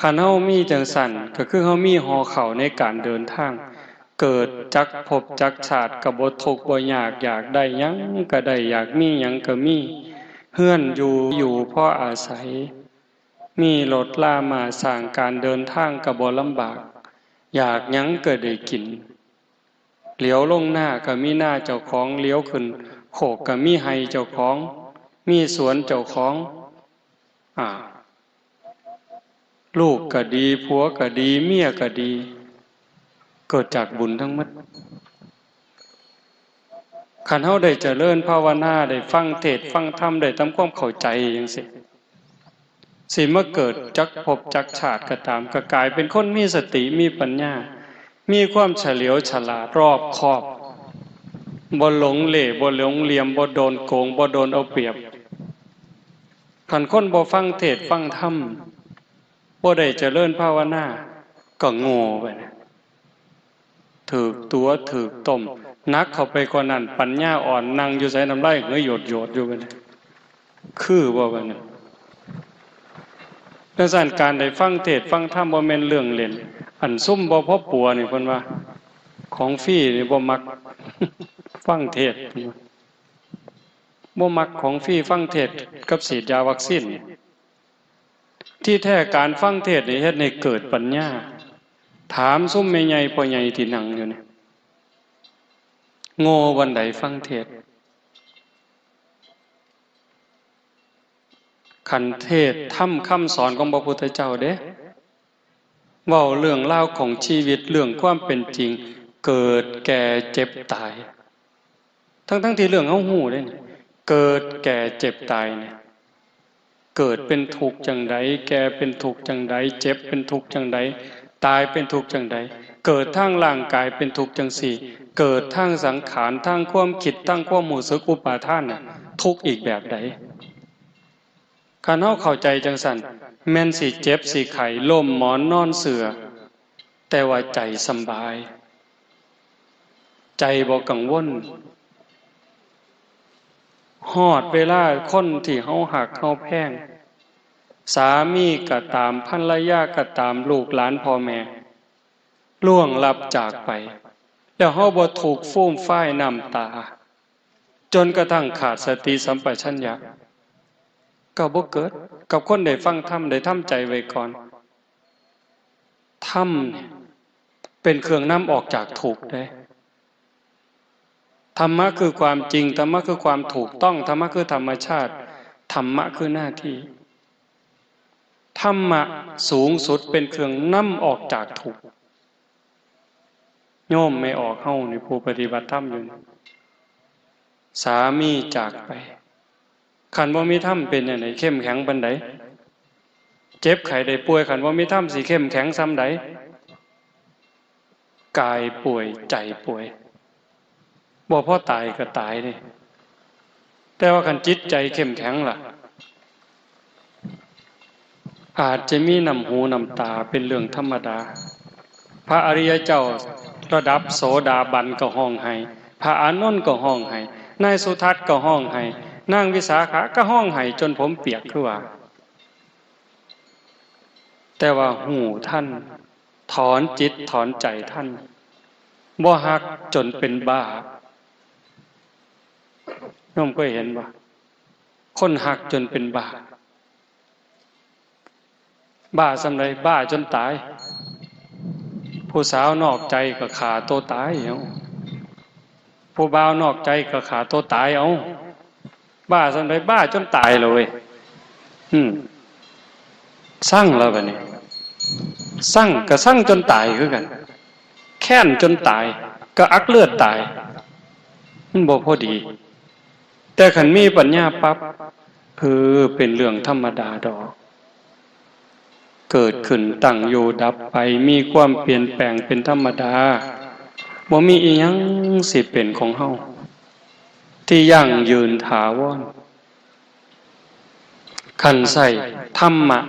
คันเฮามีจั่งซั้น ก็คือเฮามีห่อข้าวในการเดินทาง เกิดจักภพจักชาติก็บ่ทุกข์บ่ยาก อยากได้หยังก็ได้ อยากมีหยังก็มี เฮือนอยู่ อยู่พออาศัย มีรถรามาสร้าง การเดินทางก็บ่ลำบาก อยากหยังก็ได้กิน เหลียวลงหน้าก็มีหน้าเจ้าของ เหลียวขึ้นโค โคกก็มีไฮ่เจ้าของ มีสวนเจ้าของ อ่า ลูกก็ดี ผัวก็ดี เมียก็ดี เกิดจากบุญทั้งหมด คันเฮาได้เจริญภาวนา ได้ฟังเทศน์ฟังธรรม ได้ทำความเข้าใจจั่งซี้ สิมาเกิดจักภพจักชาติก็ตาม ก็กลายเป็นคนมีสติ มีปัญญา มีความเฉลียวฉลาด รอบคอบ บ่หลงเหล่ บ่หลงเหลี่ยม บ่โดนโกง บ่โดนเอาเปรียบ คันคนบ่ฟังเทศน์ฟังธรรม บ่ได้เจริญภาวนา ก็โง่ไปนะ ถืกตั๋วถืกต้ม หนักเข้าไปกว่านั้น ปัญญาอ่อน นั่งอยู่ไสน้ำลายเหยโยดๆอยู่บัดนี้ คือบ่บัดนี้ จั่งซั้น การได้ฟังเทศน์ฟังธรรมบ่แม่นเรื่องเล่น อันซุมบ่พอปัวนี่เพิ่นว่า ของฟรีนี่บ่มัก ฟังเทศน์ บ่มักของฟรี ฟังเทศน์กับฉีดยาวัคซีน ที่แท้การฟังเทศน์นี่เฮ็ดให้เกิดปัญญา ถามซุมแม่ใหญ่พ่อใหญ่ที่นั่งอยู่นี่ โง่บ่อนใดฟังเทศน์ คันเทศน์ธรรมคำสอนของพระพุทธเจ้าเด้ เว้าเรื่องราวของชีวิต เรื่องความเป็นจริง เกิดแก่เจ็บตาย ทั้งๆที่เรื่องเฮาฮู้เด้นี่ เกิดแก่เจ็บตายเนี่ย เกิดเป็นทุกข์จั่งใด แก่เป็นทุกข์จั่งใด เจ็บเป็นทุกข์จั่งใด ตายเป็นทุกข์จั่งใด เกิดทางร่างกายเป็นทุกข์จั่งซี้ เกิดทางสังขาร ทางความคิด ทางความรู้สึกอุปาทานน่ะ ทุกข์อีกแบบใด คันเฮาเข้าใจจั่งซั้น แม่นสิเจ็บสิไข้ ล้มหมอนนอนเสื่อ แต่ว่าใจสำบาย ใจบ่กังวล ฮอดเวลาคนที่เฮาฮักเฮาแพง สามีก็ตาม ภรรยาก็ตาม ลูกหลานพ่อแม่ ล่วงลับจากไป แล้วเฮาบ่ทุกข์ฟูมฟายน้ำตา จนกระทั่งขาดสติสัมปชัญญะ ก็บ่เกิด กับคนได้ฟังธรรม ได้ทำใจไว้ก่อน ธรรมเนี่ยเป็นเครื่องนำออกจากทุกข์เด้ ธรรมะคือความจริง ธรรมะคือความถูกต้อง ธรรมะคือธรรมชาติ ธรรมะคือหน้าที่ ธรรมะสูงสุดเป็นเครื่องนำออกจากทุกข์ โยมแม่ออกเฮานี่ ผู้ปฏิบัติธรรมอยู่นี่ สามีจากไป คันบ่มีธรรมเป็นจั่งใด เข้มแข็งปานใด เจ็บไข้ได้ป่วย คันบ่มีธรรมสิเข้มแข็งส่ำใด กายป่วย ใจป่วย บ่พอตายก็ตายเด้ แต่ว่าคันจิตใจเข้มแข็งล่ะ อาจจะมีน้ำหูน้ำตาเป็นเรื่องธรรมดา พระอริยเจ้าระดับโสดาบันก็ฮ้องไห้ พระอานนท์ก็ฮ้องไห้ นายสุทัศน์ก็ฮ้องไห้ นางวิสาขาก็ฮ้องไห้จนผมเปียกคือว่า แต่ว่าฮู้ทัน ถอนจิตถอนใจทัน บ่ฮักจนเป็นบ้า โยมเคยเห็นบ่ คนฮักจนเป็นบ้า บ้าส่ำใด บ้าจนตาย ผู้สาวนอกใจก็ฆ่าตัวตายเอา ผู้บ่าวนอกใจก็ฆ่าตัวตายเอา บ้าส่ำใด บ้าจนตายเลยเว้ย อืม ซังแล้วบัดนี้ ซังก็ซังจนตายคือกัน แค้นจนตาย ก็อักเลือดตาย มันบ่พอดี แต่คันมีปัญญาปั๊บ เออ เป็นเรื่องธรรมดาดอก เกิดขึ้นตั้งอยู่ดับไป มีความเปลี่ยนแปลงเป็นธรรมดา บ่มีอีหยังสิเป็นของเฮา ที่ยั่งยืนถาวร คันใช้ธรรมะ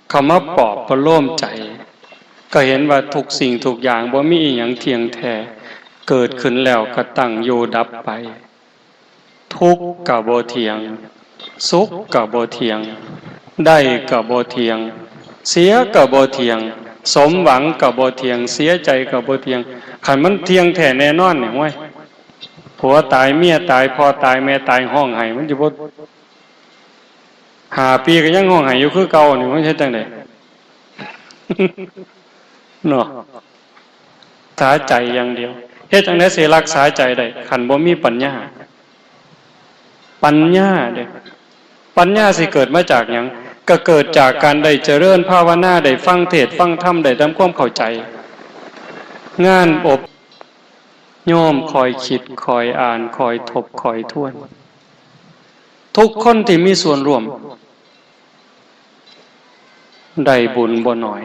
เข้ามาปลอบประโลมใจ ก็เห็นว่าทุกสิ่งทุกอย่างบ่มีอีหยังเที่ยงแท้ เกิดขึ้นแล้วก็ตั้งอยู่ดับไป ทุกข์ก็บ่เที่ยง สุขก็บ่เที่ยง ได้ก็บ่เที่ยง เสียก็บ่เที่ยง สมหวังก็บ่เที่ยง เสียใจก็บ่เที่ยง คันมันเที่ยงแท้แน่นอนนี่ โอ้ย ผัวตาย เมียตาย พ่อตาย แม่ตาย ฮ้องไห้ มันสิบ่ ห้าปีก็ยังฮ้องไห้อยู่คือเก่านี่ มันเฮ็ดจั่งใด เนาะ สาใจอย่างเดียว เฮ็ดจั่งใดสิรักษาใจได้ คันบ่มีปัญญา ปัญญาเด้ ปัญญาสิเกิดมาจากหยัง ก็เกิดจากการได้เจริญภาวนา ได้ฟังเทศน์ฟังธรรม ได้ทำความเข้าใจ งานอบ โยมคอยคิด คอยอ่าน คอยทบ คอยทวน ทุกคนที่มีส่วนร่วม ได้บุญบ่น้อย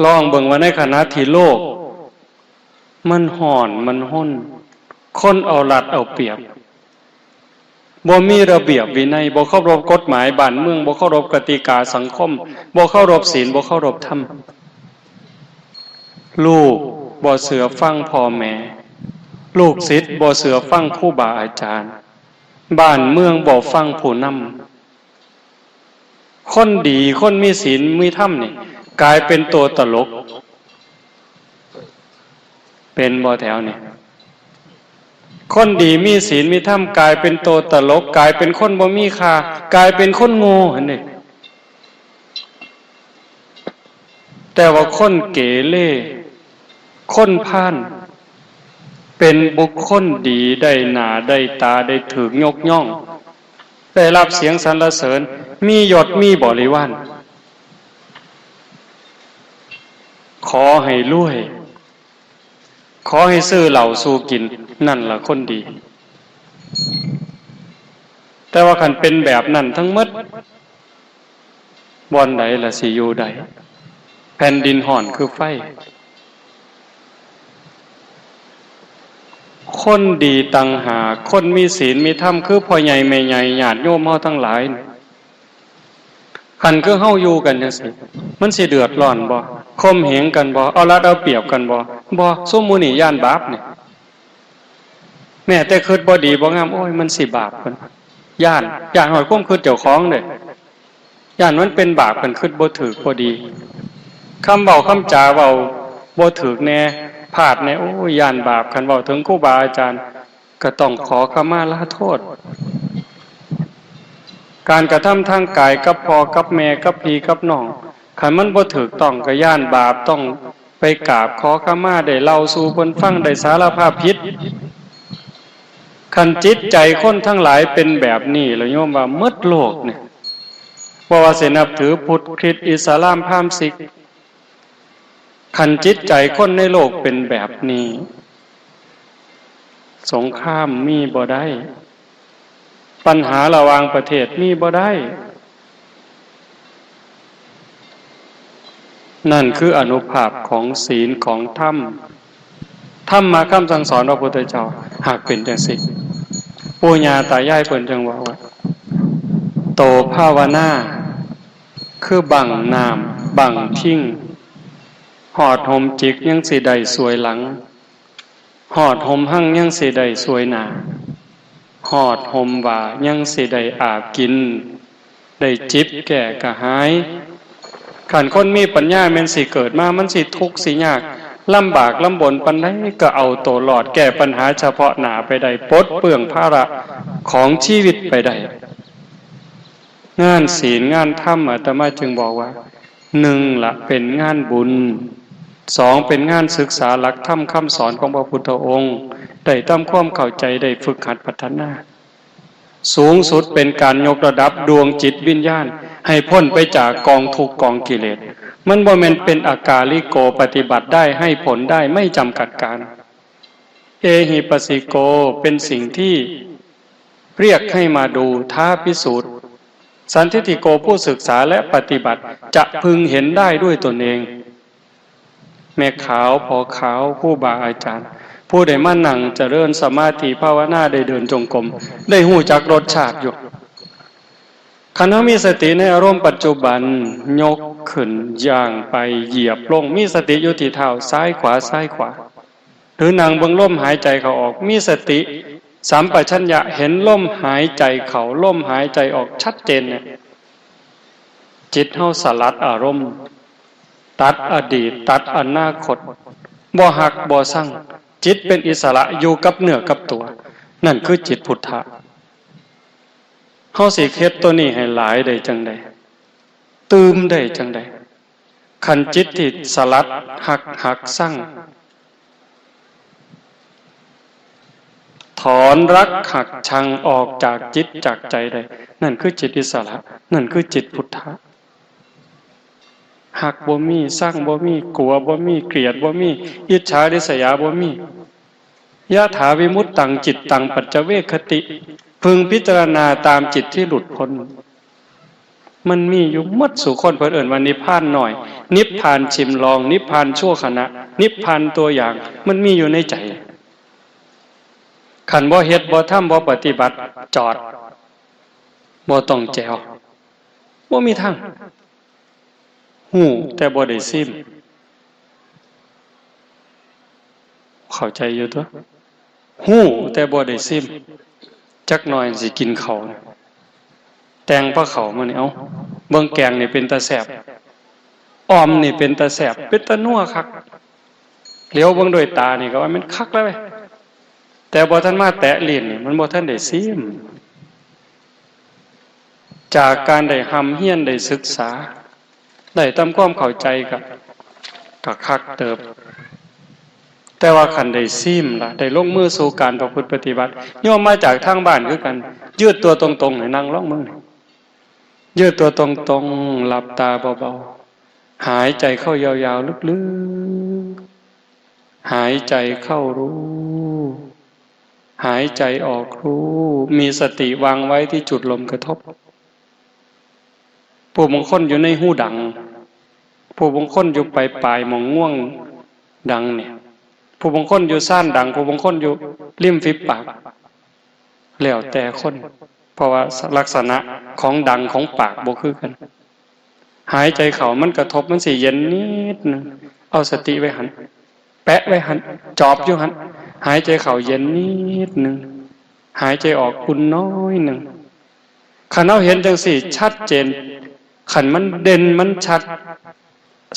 ลองเบิ่งว่าในขณะที่โลก มันฮ้อน มันฮน คนเอารัดเอาเปรียบ บ่มีระเบียบวินัย บ่เคารพกฎหมายบ้านเมือง บ่เคารพกติกาสังคม บ่เคารพศีล บ่เคารพธรรม ลูกบ่เชื่อฟังพ่อแม่ ลูกศิษย์บ่เชื่อฟังครูบาอาจารย์ บ้านเมืองบ่ฟังผู้นำ คนดี คนมีศีล มีธรรมนี่ กลายเป็นตัวตลก เป็นบ่แถวนี่ คนดีมีศีลมีธรรม กลายเป็นตัวตลก กลายเป็นคนบ่มีค่า กลายเป็นคนโง่หั่นเด้ แต่ว่าคนเกเร คนพาล เป็นบุคคลดี ได้หน้าได้ตา ได้ถูกยกย่อง ได้รับเสียงสรรเสริญ มียศ มีบริวาร ขอให้รวย ขอให้ซื้อเหล้าสู่กิน นั่นล่ะคนดี แต่ว่าคันเป็นแบบนั้นทั้งหมด บ่อนใดล่ะสิอยู่ได้ แผ่นดินฮ้อนคือไฟ คนดีต่างหาก คนมีศีลมีธรรม คือพ่อใหญ่แม่ใหญ่ ญาติโยมเฮาทั้งหลาย คันคือเฮาอยู่กันจังซี่ มันสิเดือดร้อนบ่ ข่มเหงกันบ่ เอารัดเอาเปรียบกันบ่ บ่ ซุมหมู่นี้ย้านบาปนี่ แม้แต่คิดบ่ดีบ่งาม โอ้ย มันสิบาป เพิ่นย้าน ย้านฮอดความคิดเจ้าของเด้ ย้านมันเป็นบาป คันคิดบ่ถูกบ่ดี คำเว้าคำจาเว้าบ่ถูกแน่ พลาดแน่ โอ้ย ย้านบาป คันเว้าถึงครูบาอาจารย์ ก็ต้องขอขมาลาโทษ การกระทำทางกายกับพ่อกับแม่กับพี่กับน้อง คันมันบ่ถูกต้องก็ย้านบาป ต้องไปกราบขอขมา ได้เล่าสู่เพิ่นฟัง ได้สารภาพผิด คันจิตใจคนทั้งหลายเป็นแบบนี้ แล้วโยมว่าหมดโลกเนี่ย บ่ว่าสินับถือพุทธ คริสต์ อิสลาม พราหมณ์ ซิก คันจิตใจคนในโลกเป็นแบบนี้ สงครามมีบ่ได้ ปัญหาระหว่างประเทศมีบ่ได้ นั่นคืออานุภาพของศีลของธรรม ธรรมะคำสั่งสอนพระพุทธเจ้า หากเป็นจังซี่ ปู่ย่าตายายเพิ่นจังว่าว่า โตภาวนา คือบั้งน้ำ บั้งทิง ฮอดห่มจิกยังสิได้ส่วยหลัง ฮอดห่มฮังยังสิได้ส่วยหน้า ฮอดห่มว่ายังสิได้อาบกิน ได้จิบแก้กระหาย คันคนมีปัญญาแม่นสิเกิดมา มันสิทุกข์สิยาก ลำบากลำบนปานใดก็เอาตัวรอด แก้ปัญหาเฉพาะหน้าไปได้ ปลดเปลื้องภาระของชีวิตไปได้ งานศีลงานธรรม อาตมาจึงบอกว่า หนึ่งละเป็นงานบุญ สองเป็นงานศึกษาหลักธรรมคำสอนของพระพุทธองค์ ได้ทำความเข้าใจ ได้ฝึกหัดพัฒนา สูงสุดเป็นการยกระดับดวงจิตวิญญาณ ให้พ้นไปจากกองทุกข์กองกิเลส มันบ่แม่นเป็นอากาลิโก ปฏิบัติได้ ให้ผลได้ ไม่จำกัดกาล เอหิปัสสิโก เป็นสิ่งที่เรียกให้มาดู ท้าพิสูจน์ สันทิฏฐิโก ผู้ศึกษาและปฏิบัติ จะพึงเห็นได้ด้วยตนเอง แม่ขาว พ่อขาว ครูบาอาจารย์ ผู้ได้มานั่งเจริญสมาธิภาวนา ได้เดินจงกรม ได้ฮู้จักรสชาติอยู่ คันเฮามีสติในอารมณ์ปัจจุบัน ยกขึ้น ย่างไป เหยียบลง มีสติอยู่ที่เท้า ซ้ายขวา ซ้ายขวา หรือนั่งเบิ่งลมหายใจเข้าออก มีสติสัมปชัญญะ เห็นลมหายใจเข้า ลมหายใจออกชัดเจนเนี่ย จิตเฮาสลัดอารมณ์ ตัดอดีต ตัดอนาคต บ่ฮักบ่ซัง จิตเป็นอิสระ อยู่กับเนื้อกับตัว นั่นคือจิตพุทธะ เฮาสิเฮ็ดตัวนี้ให้หลายได้จังใด ตื่มได้จังใด คันจิตที่สลัดฮัก ฮักซัง ถ ถอนรักหักชังออกจากจิตจากใจได้ นั่นคือจิตอิสระ นั่นคือจิตพุทธะ ฮักบ่มี ซังบ่มี กั๋วบ่มี เกลียดบ่มี อิจฉาริษยาบ่มี ยะถาวิมุตตังจิตตังปัจจเวกขติ พึงพิจารณาตามจิตที่หลุดพ้น มันมีอยู่หมดสู่คน เพิ่นเอิ้นว่านิพพานน้อย นิพพานชิมลอง นิพพานชั่วขณะ นิพพานตัวอย่าง มันมีอยู่ในใจ คันบ่เฮ็ด บ่ทำ บ่ปฏิบัติ จอด บ่ต้องแจ๋ว บ่มีทาง ฮู้แต่บ่ได้ซิม เข้าใจอยู่ตั๊ว ฮู้แต่บ่ได้ซิม จักหน่อยสิกินข้าว แต่งพาข้าวมานี่ เอ้า เบิ่งแกงนี่เป็นตาแซ่บ อ่อมนี่เป็นตาแซ่บ เป็นตานัวคัก เหลียวเบิ่งด้วยตานี่ก็ว่ามันคักแล้วเว้ย แต่บ่ทันมาแตะลิ้นนี่ มันบ่ทันได้ซิม จากการได้ร่ำเรียนได้ศึกษา ได้ทำความเข้าใจก็ ก็คักเติบ แต่ว่าคันได้ซิมล่ะ ได้ลงมือสู่การประพฤติปฏิบัติ โยมมาจากทางบ้านคือกัน ยืดตัวตรงๆ ให้นั่งลองมึง ยืดตัวตรงๆ หลับตาเบาๆ หายใจเข้ายาวๆ ลึกๆ หายใจเข้ารู้ หายใจออกรู้ มีสติวางไว้ที่จุดลมกระทบ ผู้บางคนอยู่ในฮูดัง ผู้บางคนอยู่ปลายๆ หม่องง่วงดังเนี่ย ผู้บางคนอยู่ซ่านดัง ผู้บางคนอยู่ริมฝีปาก แล้วแต่คน เพราะว่าลักษณะของดังของปากบ่คือกัน หายใจเข้ามันกระทบ มันสิเย็นนิดนึง เอาสติไว้หั่น แปะไว้หั่น จอบอยู่หั่น หายใจเข้าเย็นนิดนึง หายใจออกอุ่นน้อยนึง คันเฮาเห็นจั่งซี้ชัดเจน คันมันเด่นมันชัด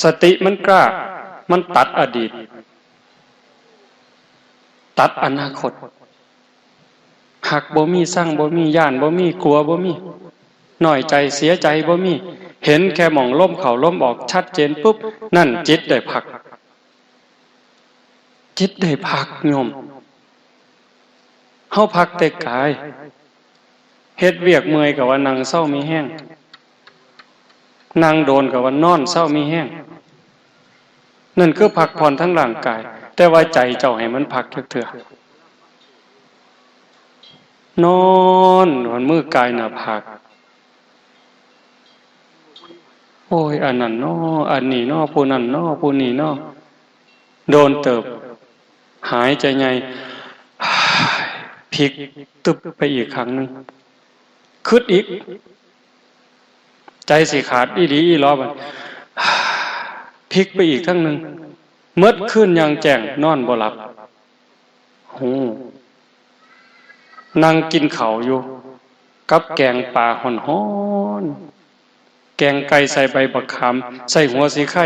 สติมันกล้า มันตัดอดีต ตัดอนาคต ฮักบ่มี ซังบ่มี ย้านบ่มี กั๋วบ่มี น้อยใจ เสียใจบ่มี เห็นแค่หม่องลมเข้าลมออกชัดเจนปุ๊บ นั่นจิตได้พัก จิตได้พักโยม เฮาพักแต่กาย เฮ็ดเวียกเมื่อยก็ว่านั่งเซามีแฮง นั่งโดนก็ว่านอนเซามีแฮง นั่นคือพักผ่อนทางร่างกาย แต่ว่าใจเจ้าให้มันพักจักเทื่อ นอน หอนมือกายหน้าผาก โอ้ย อันนั้นน้อ อันนี้น้อ ผู้นั้นน้อ ผู้นี้น้อ โดนเติบ หายใจใหญ่ พลิกตึบไปอีกครั้งหนึ่ง คิดอีก ใจสิขาดอีหลีอีหลอบัด พลิกไปอีกครั้งหนึ่ง หมดคืนอย่างแจ้ง นอนบ่หลับ ฮู้ นั่งกินข้าวอยู่ กับแกงปลาฮ้อนๆ แกงไก่ใส่ใบบักขาม ใส่หัวสีไค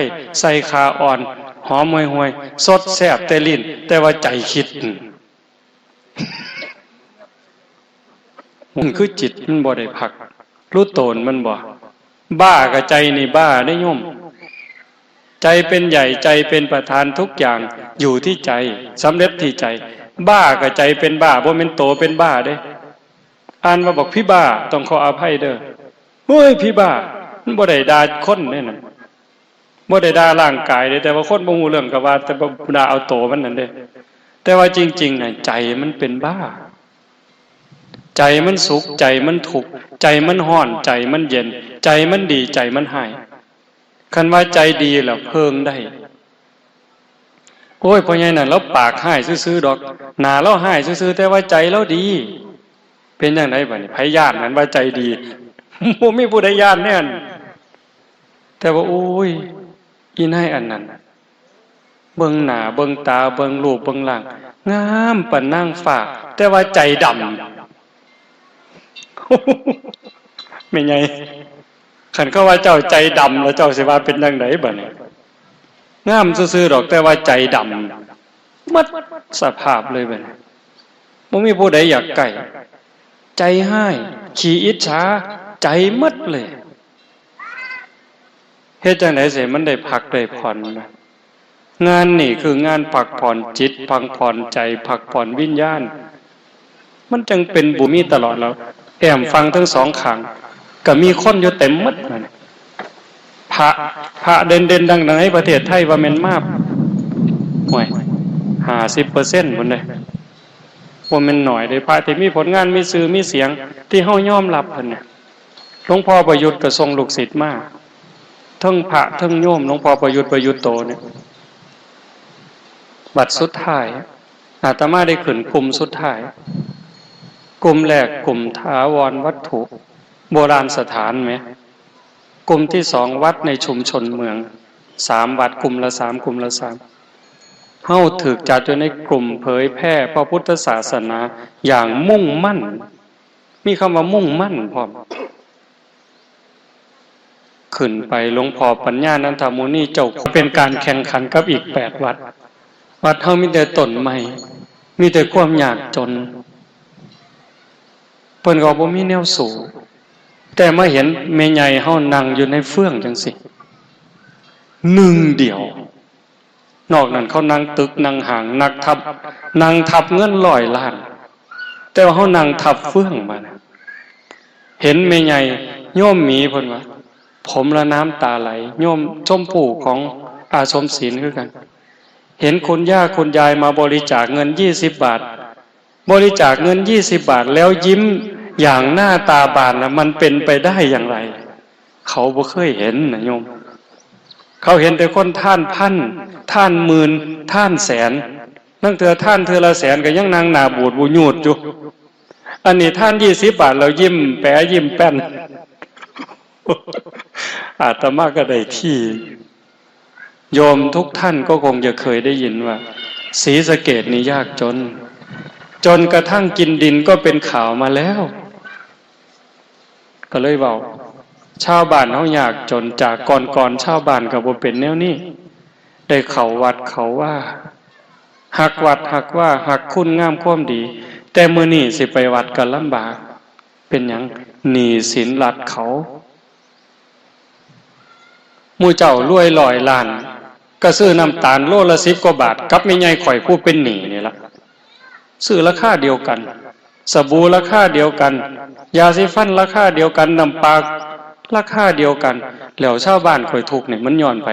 ใส่ข่าอ่อน หอมห่วยๆ สดแซ่บแต่ลิ้น แต่ว่าใจคิด มันคือจิตมันบ่ได้พัก รู้โตนมันบ่ บ้ากับใจนี่บ้าได้โยม ใจเป็นใหญ่ ใจเป็นประธาน ทุกอย่างอยู่ที่ใจ สำเร็จที่ใจ บ้ากับใจเป็นบ้า บ่แม่นโตเป็นบ้าเด้ อ่านว่าบักผีบ้า ต้องขออภัยเด้อ เฮ้ย ผีบ้า มันบ่ได้ด่าคนเด้นั่น บ่ได้ด่าร่างกายเด้ แต่ว่าคนบ่ฮู้เรื่องก็ว่า แต่บ่ด่าเอาโตมันนั่นเด้ แต่ว่าจริงๆ น่ะ ใจมันเป็นบ้า ใจมันสุข ใจมันทุกข์ ใจมันฮ้อน ใจมันเย็น ใจมันดี ใจมันฮ้าย คันว่าใจดีล่ะเพิ่งได้ โอ้ย พ่อใหญ่นั่นลาวปากฮ้ายซื่อๆ ดอก หน้าลาวฮ้ายซื่อๆ แต่ว่าใจลาวดี เป็นจั่งใดบัดนี้ ไผย้านนั่นว่าใจดี บ่มีผู้ใดย้านแน่น แต่ว่า โอ้ย อีนายอันนั้น เบิ่งหน้า เบิ่งตา เบิ่งรูป เบิ่งร่าง งามปานนางฟ้า แต่ว่าใจดำ แม่ใหญ่ คันเขาว่าเจ้าใจดำแล้วเจ้าสิว่าเป็นจั่งใดบัดนี้ งามซื่อๆ ดอก แต่ว่าใจดำ หมดสภาพเลยบัดนี้ บ่มีผู้ใดอยากใกล้ ใจฮ้าย ขี้อิจฉา ใจหมดเลย เฮ็ดจั่งใดสิมันได้พักได้ผ่อนนะ งานนี่คืองานพักผ่อนจิต พักผ่อนใจ พักผ่อนวิญญาณ มันจั่งเป็นบุญมีตลอดแล้ว แอ้มฝั่งทั้งสองข้าง ก็มีคนอยู่เต็มหมดนั่น พระ พระเด่นๆ ดังๆ ในประเทศไทยว่าแม่นมา ห่วย ห้าสิบเปอร์เซ็นต์ พุ้นเด้ บ่แม่นน้อยเด้ พระที่มีผลงาน มีชื่อ มีเสียง ที่เฮายอมรับเพิ่นเนี่ย หลวงพ่อประยุทธ์ก็ส่งลูกศิษย์มา ทั้งพระทั้งโยม หลวงพ่อประยุทธ์ ประยุทธ์โตเนี่ย บัดสุดท้าย อาตมาได้ขึ้นกลุ่มสุดท้าย กลุ่มแรกกลุ่มถาวรวัตถุ โบราณสถานแหม กลุ่มที่สองวัดในชุมชนเมือง สามวัด กลุ่มละสาม กลุ่มละสาม เฮาถูกจัดอยู่ในกลุ่มเผยแพร่พระพุทธศาสนาอย่างมุ่งมั่น มีคำว่ามุ่งมั่นพร้อม ขึ้นไปหลวงพ่อปัญญานันทมุนีเจ้า เป็นการแข่งขันกับอีกแปดวัด วัดเฮามีแต่ต้นไม้ มีแต่ความยากจน เพิ่นก็บ่มีแนวสู้ แต่มาเห็นแม่ใหญ่เฮานั่งอยู่ในเฟืองจังซี่ หนึ่งเดียว นอกนั้นเขานั่งตึกนั่งห้าง นักทับ นั่งทับเงินร้อยล้าน แต่ว่าเฮานั่งทับเฟืองบาดนี้ เห็นแม่ใหญ่ โยมหมีเพิ่นว่า ผมละน้ำตาไหล โยมชมพู่ของอาสมศิลป์คือกัน เห็นคุณย่าคุณยายมาบริจาคเงินยี่สิบบาท บริจาคเงินยี่สิบบาทแล้วยิ้มอย่างหน้าตาบานนะ มันเป็นไปได้อย่างไร เขาบ่เคยเห็นนะโยม เขาเห็นแต่คนทานพัน ทานหมื่น ทานแสน ลางเทื่อทานเทื่อละแสนก็ยังนั่งหน้าบูดบูยูดอยู่ อันนี้ทานยี่สิบบาทแล้วยิ้มแป๋ยิ้มแป้น อาตมาก็ได้ที่ โยมทุกท่านก็คงจะเคยได้ยินว่า ศรีสะเกษนี่ยากจน จนกระทั่งกินดินก็เป็นข่าวมาแล้ว ก็เลยเว้า ชาวบ้านเฮายากจน จากก่อนๆ ชาวบ้านก็บ่เป็นแนวนี้ ได้เข้าวัดเข้าวา ฮักวัดฮักวา ฮักคุณงามความดี แต่มื้อนี้สิไปวัดก็ลำบาก เป็นหยัง หนี้สินรัฐเขา หมู่เจ้ารวยร้อยล้าน ก็ซื้อน้ำตาลโลละสิบกว่าบาท กับแม่ใหญ่ข่อยผู้เป็นหนี้นี่ล่ะ ซื้อราคาเดียวกัน สบู่ราคาเดียวกัน ยาสีฟันราคาเดียวกัน น้ำปาราคาเดียวกัน แล้วชาวบ้านข่อยทุกข์นี่มันย้อนไผ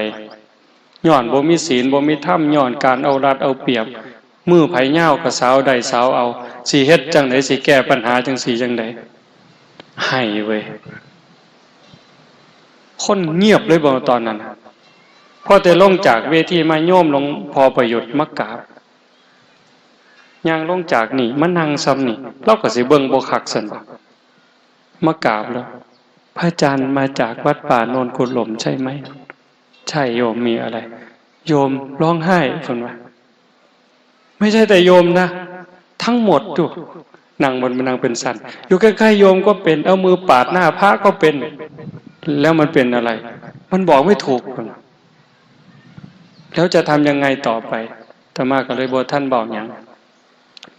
ย้อนบ่มีศีล บ่มีธรรม ย้อนการเอารัดเอาเปรียบ มือไผยาวก็สาวได้สาวเอา สิเฮ็ดจั่งใด สิแก้ปัญหาจั่งซี้จั่งใด ไห้เว้ย คนเงียบเลยบ่ตอนนั้น พอแต่ลงจากเวทีมา โยมหลวงพ่อประยุทธ์มากราบ ย่างลงจากนี่มานั่งซ่ำนี่ ลาวก็สิเบิ่งบ่คักซั้นบ่ มากราบแล้ว พระอาจารย์มาจากวัดป่าโนนกุหลมใช่ไหม ใช่โยม มีอะไร โยมร้องไห้ เพิ่นว่า ไม่ใช่แต่โยมนะ ทั้งหมดอยู่ นั่งบน นั่งเป็นสัน อยู่ใกล้ๆ โยมก็เป็น เอามือปาดหน้าพระก็เป็น แล้วมันเป็นอะไร มันบอกไม่ถูก เพิ่นว่า แล้วจะทำยังไงต่อไป อาตมาก็เลยบ่ทันเว้าหยัง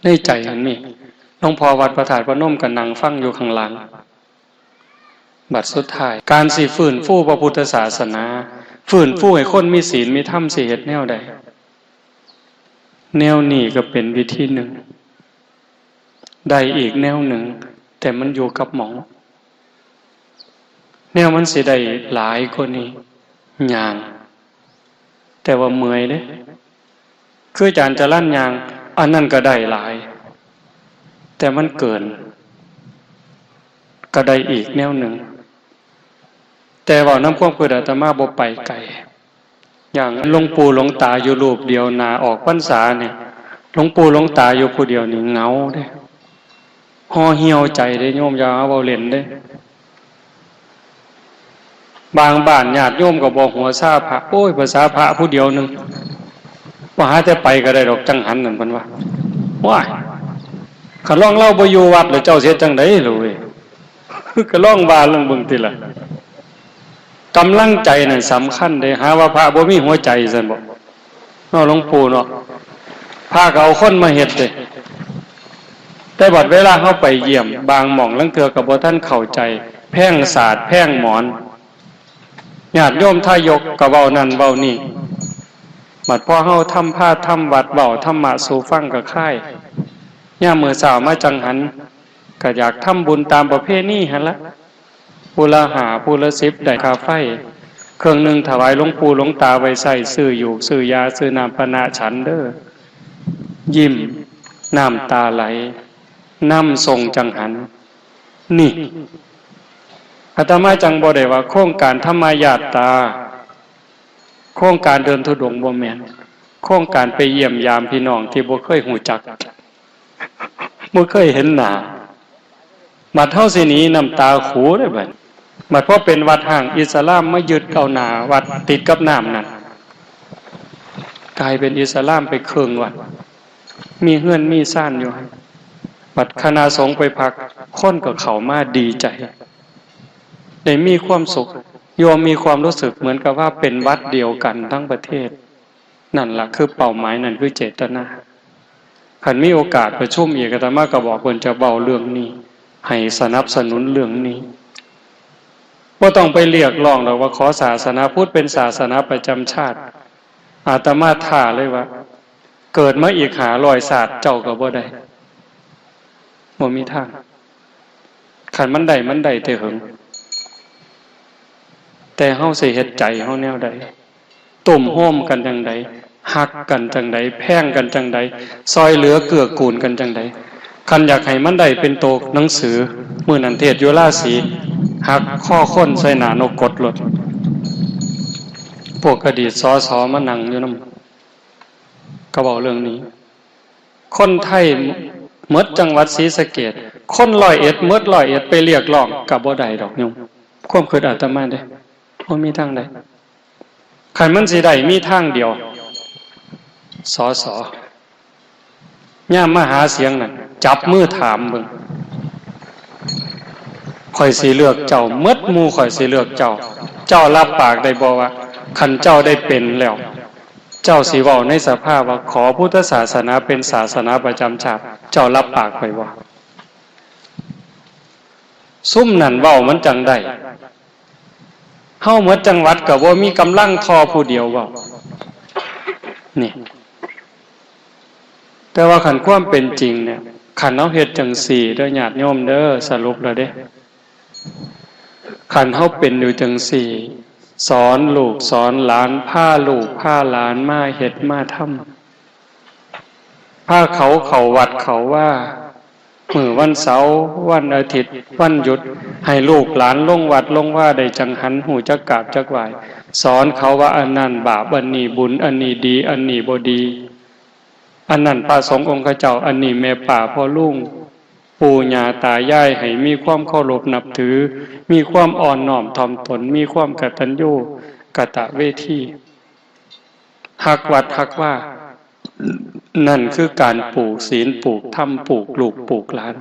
ในใจอันนี้ หลวงพ่อวัดพระธาตุพนมก็นั่งฟังอยู่ข้างหลัง บัดสุดท้าย การสิฟื้นฟูพระพุทธศาสนา ฟื้นฟูให้คนมีศีลมีธรรม สิเฮ็ดแนวใด แนวนี้ก็เป็นวิธีหนึ่ง ได้อีกแนวหนึ่ง แต่มันอยู่กับหม่อง แนวมันสิได้หลายกว่านี้ ย่าง แต่ว่าเมื่อยเด้ คืออาจารย์จรัญย่าง อันนั้นก็ได้หลาย แต่มันเกิน ก็ได้อีกแนวหนึ่ง แต่เว้านำความคิดอาตมาบ่ไปไกล อย่างหลวงปู่หลวงตาอยู่รูปเดียว หน้าออกพรรษานี่ หลวงปู่หลวงตาอยู่ผู้เดียวนี่เหงาเด้ ห่อเหี่ยวใจเด้โยม อย่าหาเว้าเล่นเด้ บางบ้านญาติโยมก็บ่หัวซาพระ โอ้ย ภาษาพระผู้เดียวหนึ่ง ว่าหาแต่ไปก็ได้ดอก จั่งหันนั่น เพิ่นว่า ว้าย คันลองลาวบ่อยู่วัดแล้ว เจ้าสิเฮ็ดจั่งใดล่ะเว้ย ก็ลองว่าลองเบิ่งติล่ะ กำลังใจนั่นสำคัญเด้ หาว่าพระบ่มีหัวใจซั่นบ่ เนาะหลวงปู่เนาะ พระก็เอาคนมาเฮ็ดเด้ แต่บัดเวลาเฮาไปเยี่ยม บางหม่องลางเทื่อก็บ่ทันเข้าใจ แพงสาด แพงหมอน ญาติโยมทายกก็เว้านั่นเว้านี่ บัดพอเฮาทำพาทำวัด เว้าธรรมะสู่ฟังก็คาย ยามมื้อเช้ามาจั่งหัน ก็อยากทำบุญตามประเพณีหั่นละ ผู้ละห้า ผู้ละสิบ ได้ค่าไฟ เครื่องหนึ่งถวายหลวงปู่หลวงตาไว้ใช้ ซื้อหยูกซื้อยา ซื้อน้ำปานะฉันเด้อ ยิ้ม น้ำตาไหล นำส่งจั่งหัน นี่ อาตมาจั่งบ่ได้ว่าโครงการธรรมญาตรา โครงการเดินธุดงค์บ่แม่น โครงการไปเยี่ยมยามพี่น้องที่บ่เคยฮู้จัก บ่เคยเห็นหน้า บัดเฮาสิหนีน้ำตาขูเด้บัด บัดพอเป็นวัดฮ้างอิสลามมายึดเอาหน้าวัดติดกับน้ำนั่น กลายเป็นอิสลามไปเคิ่งวัด มีเฮือนมีซานอยู่หั่น บัดคณะสงฆ์ไปพัก คนก็เข้ามาดีใจ ได้มีความสุข โยมมีความรู้สึกเหมือนกับว่าเป็นวัดเดียวกันทั้งประเทศ นั่นล่ะคือเป้าหมาย นั่นคือเจตนา คันมีโอกาสประชุมอีก อาตมาก็บอกเพิ่นจะเว้าเรื่องนี้ ให้สนับสนุนเรื่องนี้ บ่ต้องไปเรียกร้องดอกว่าขอศาสนาพุทธเป็นศาสนาประจำชาติ อาตมาท้าเลยว่า เกิดมาอีกห้าร้อยชาติเจ้าก็บ่ได้ บ่มีทาง คันมันได้ มันได้แต่เหิง แต่เฮาสิเฮ็ดใจเฮาแนวใด ตุ้มโฮมกันจั่งใด ฮักกันจั่งใด แพงกันจั่งใด ซอยเหลือเกื้อกูลกันจั่งใด คันอยากให้มันได้เป็นโตหนังสือ มื้อนั้นเทศน์อยู่ราศี หักคอคนใส่หน้านกกดโลด พวกอดีต สส มานั่งอยู่นำ ก็เว้าเรื่องนี้ คนไทยหมดจังหวัดศรีสะเกษ คนร้อยเอ็ดหมดร้อยเอ็ดไปเรียกร้องก็บ่ได้ดอกโยม ความคิดอาตมาเด้ บ่มีทางใด คันมันสิได้มีทางเดียว สส ยามมาหาเสียงนั่น จับมือถามเบิ่ง ข้อยสิเลือกเจ้า หมดหมู่ข้อยสิเลือกเจ้า เจ้ารับปากได้บ่ว่า คันเจ้าได้เป็นแล้ว เจ้าสิเว้าในสภาว่า ขอพุทธศาสนาเป็นศาสนาประจำชาติ เจ้ารับปากข้อยบ่ ซุมนั่นเว้ามันจั่งได้ เฮาหมดจังหวัดก็บ่มีกำลังทอผู้เดียวเว้า นี่ แต่ว่าคันความเป็นจริงเนี่ย คันเฮาเฮ็ดจั่งซี้เด้อญาติโยมเด้อ สรุปแล้วเด้ คันเฮาเป็นอยู่จั่งซี้ สอนลูกสอนหลาน พาลูกพาหลานมาเฮ็ดมาทำ พาเขาเข้าวัดเข้าวา มื้อวันเสาร์ วันอาทิตย์ วันหยุด ให้ลูกหลานลงวัดลงวาได้จั่งหัน ฮู้จักกราบจักไหว้ สอนเขาว่าอันนั้นบาป อันนี้บุญ อันนี้ดี อันนี้บ่ดี อันนั้นพระสงฆ์องค์เจ้า อันนี้แม่ป้าพ่อลุง ปู่ย่าตายาย ให้มีความเคารพนับถือ มีความอ่อนน้อมถ่อมตน มีความกตัญญูกตเวที ฮักวัดฮักวา นั่นคือการปลูกศีล ปลูกธรรม ปลูกลูก ปลูกหลาน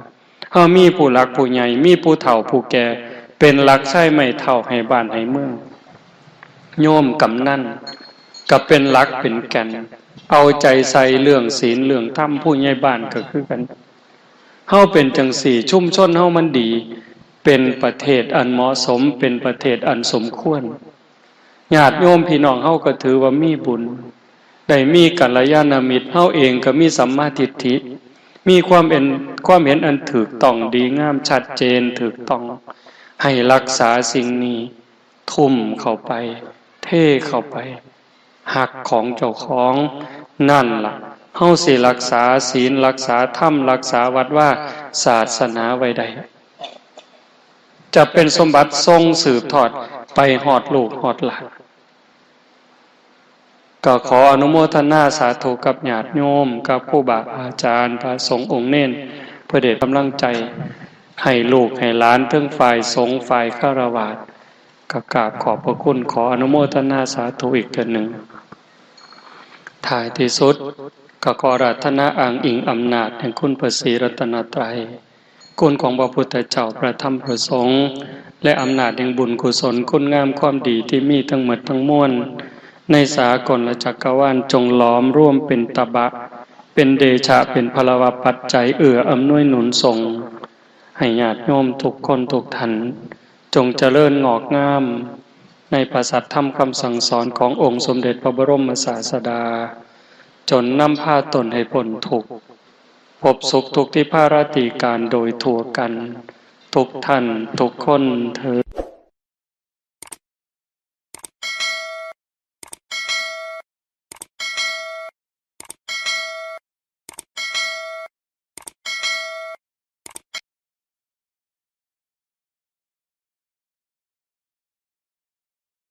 เฮามีผู้หลักผู้ใหญ่ มีผู้เฒ่าผู้แก่ เป็นหลักไส้ไม้เฒ่าให้บ้านให้เมือง โยมกำนันก็เป็นหลักเป็นแก่น เอาใจใส่เรื่องศีลเรื่องธรรม ผู้ใหญ่บ้านก็คือกัน เฮาเป็นจั่งซี้ ชุมชนเฮามันดี เป็นประเทศอันเหมาะสม เป็นประเทศอันสมควร ญาติโยมพี่น้องเฮาก็ถือว่ามีบุญ ได้มีกัลยาณมิตร เฮาเองก็มีสัมมาทิฏฐิ มีความเห็น ความเห็นอันถูกต้องดีงามชัดเจนถูกต้อง ให้รักษาสิ่งนี้ ทุ่มเข้าไป เทเข้าไป ฮักของเจ้าของ นั่นล่ะ เฮาสิรักษาศีล รักษาธรรม รักษาวัดวาศาสนาไว้ได้ จะเป็นสมบัติส่งสืบทอดไปฮอดลูกฮอดหลาน ก็ขออนุโมทนาสาธุกับญาติโยม กับครูบาอาจารย์ พระสงฆ์องค์เณร เพื่อเดชกำลังใจ ให้ลูกให้หลาน ทั้งฝ่ายสงฆ์ฝ่ายฆราวาส ก็กราบขอบพระคุณ ขออนุโมทนาสาธุอีกเทื่อหนึ่ง ท้ายที่สุด ก็ขออาราธนาอ้างอิงอำนาจแห่งคุณพระศรีรัตนตรัย คุณของพระพุทธเจ้า พระธรรม พระสงฆ์ และอำนาจแห่งบุญกุศลคุณงามความดีที่มีทั้งหมดทั้งมวล ในสากลจักรวาลจงหลอมรวมเป็นตบะ เป็นเดชะ เป็นพลวปัจจัยเอื้ออำนวยหนุนส่ง ให้ญาติโยมทุกคนทุกท่าน จงเจริญงอกงาม ในพระสัทธรรมคำสั่งสอนขององค์สมเด็จพระบรมศาสดา จนนำพาตนให้พ้นทุกข์ พบสุขทุกที่พาราตรีการโดยทั่วกัน ทุกท่านทุกคนเทอญ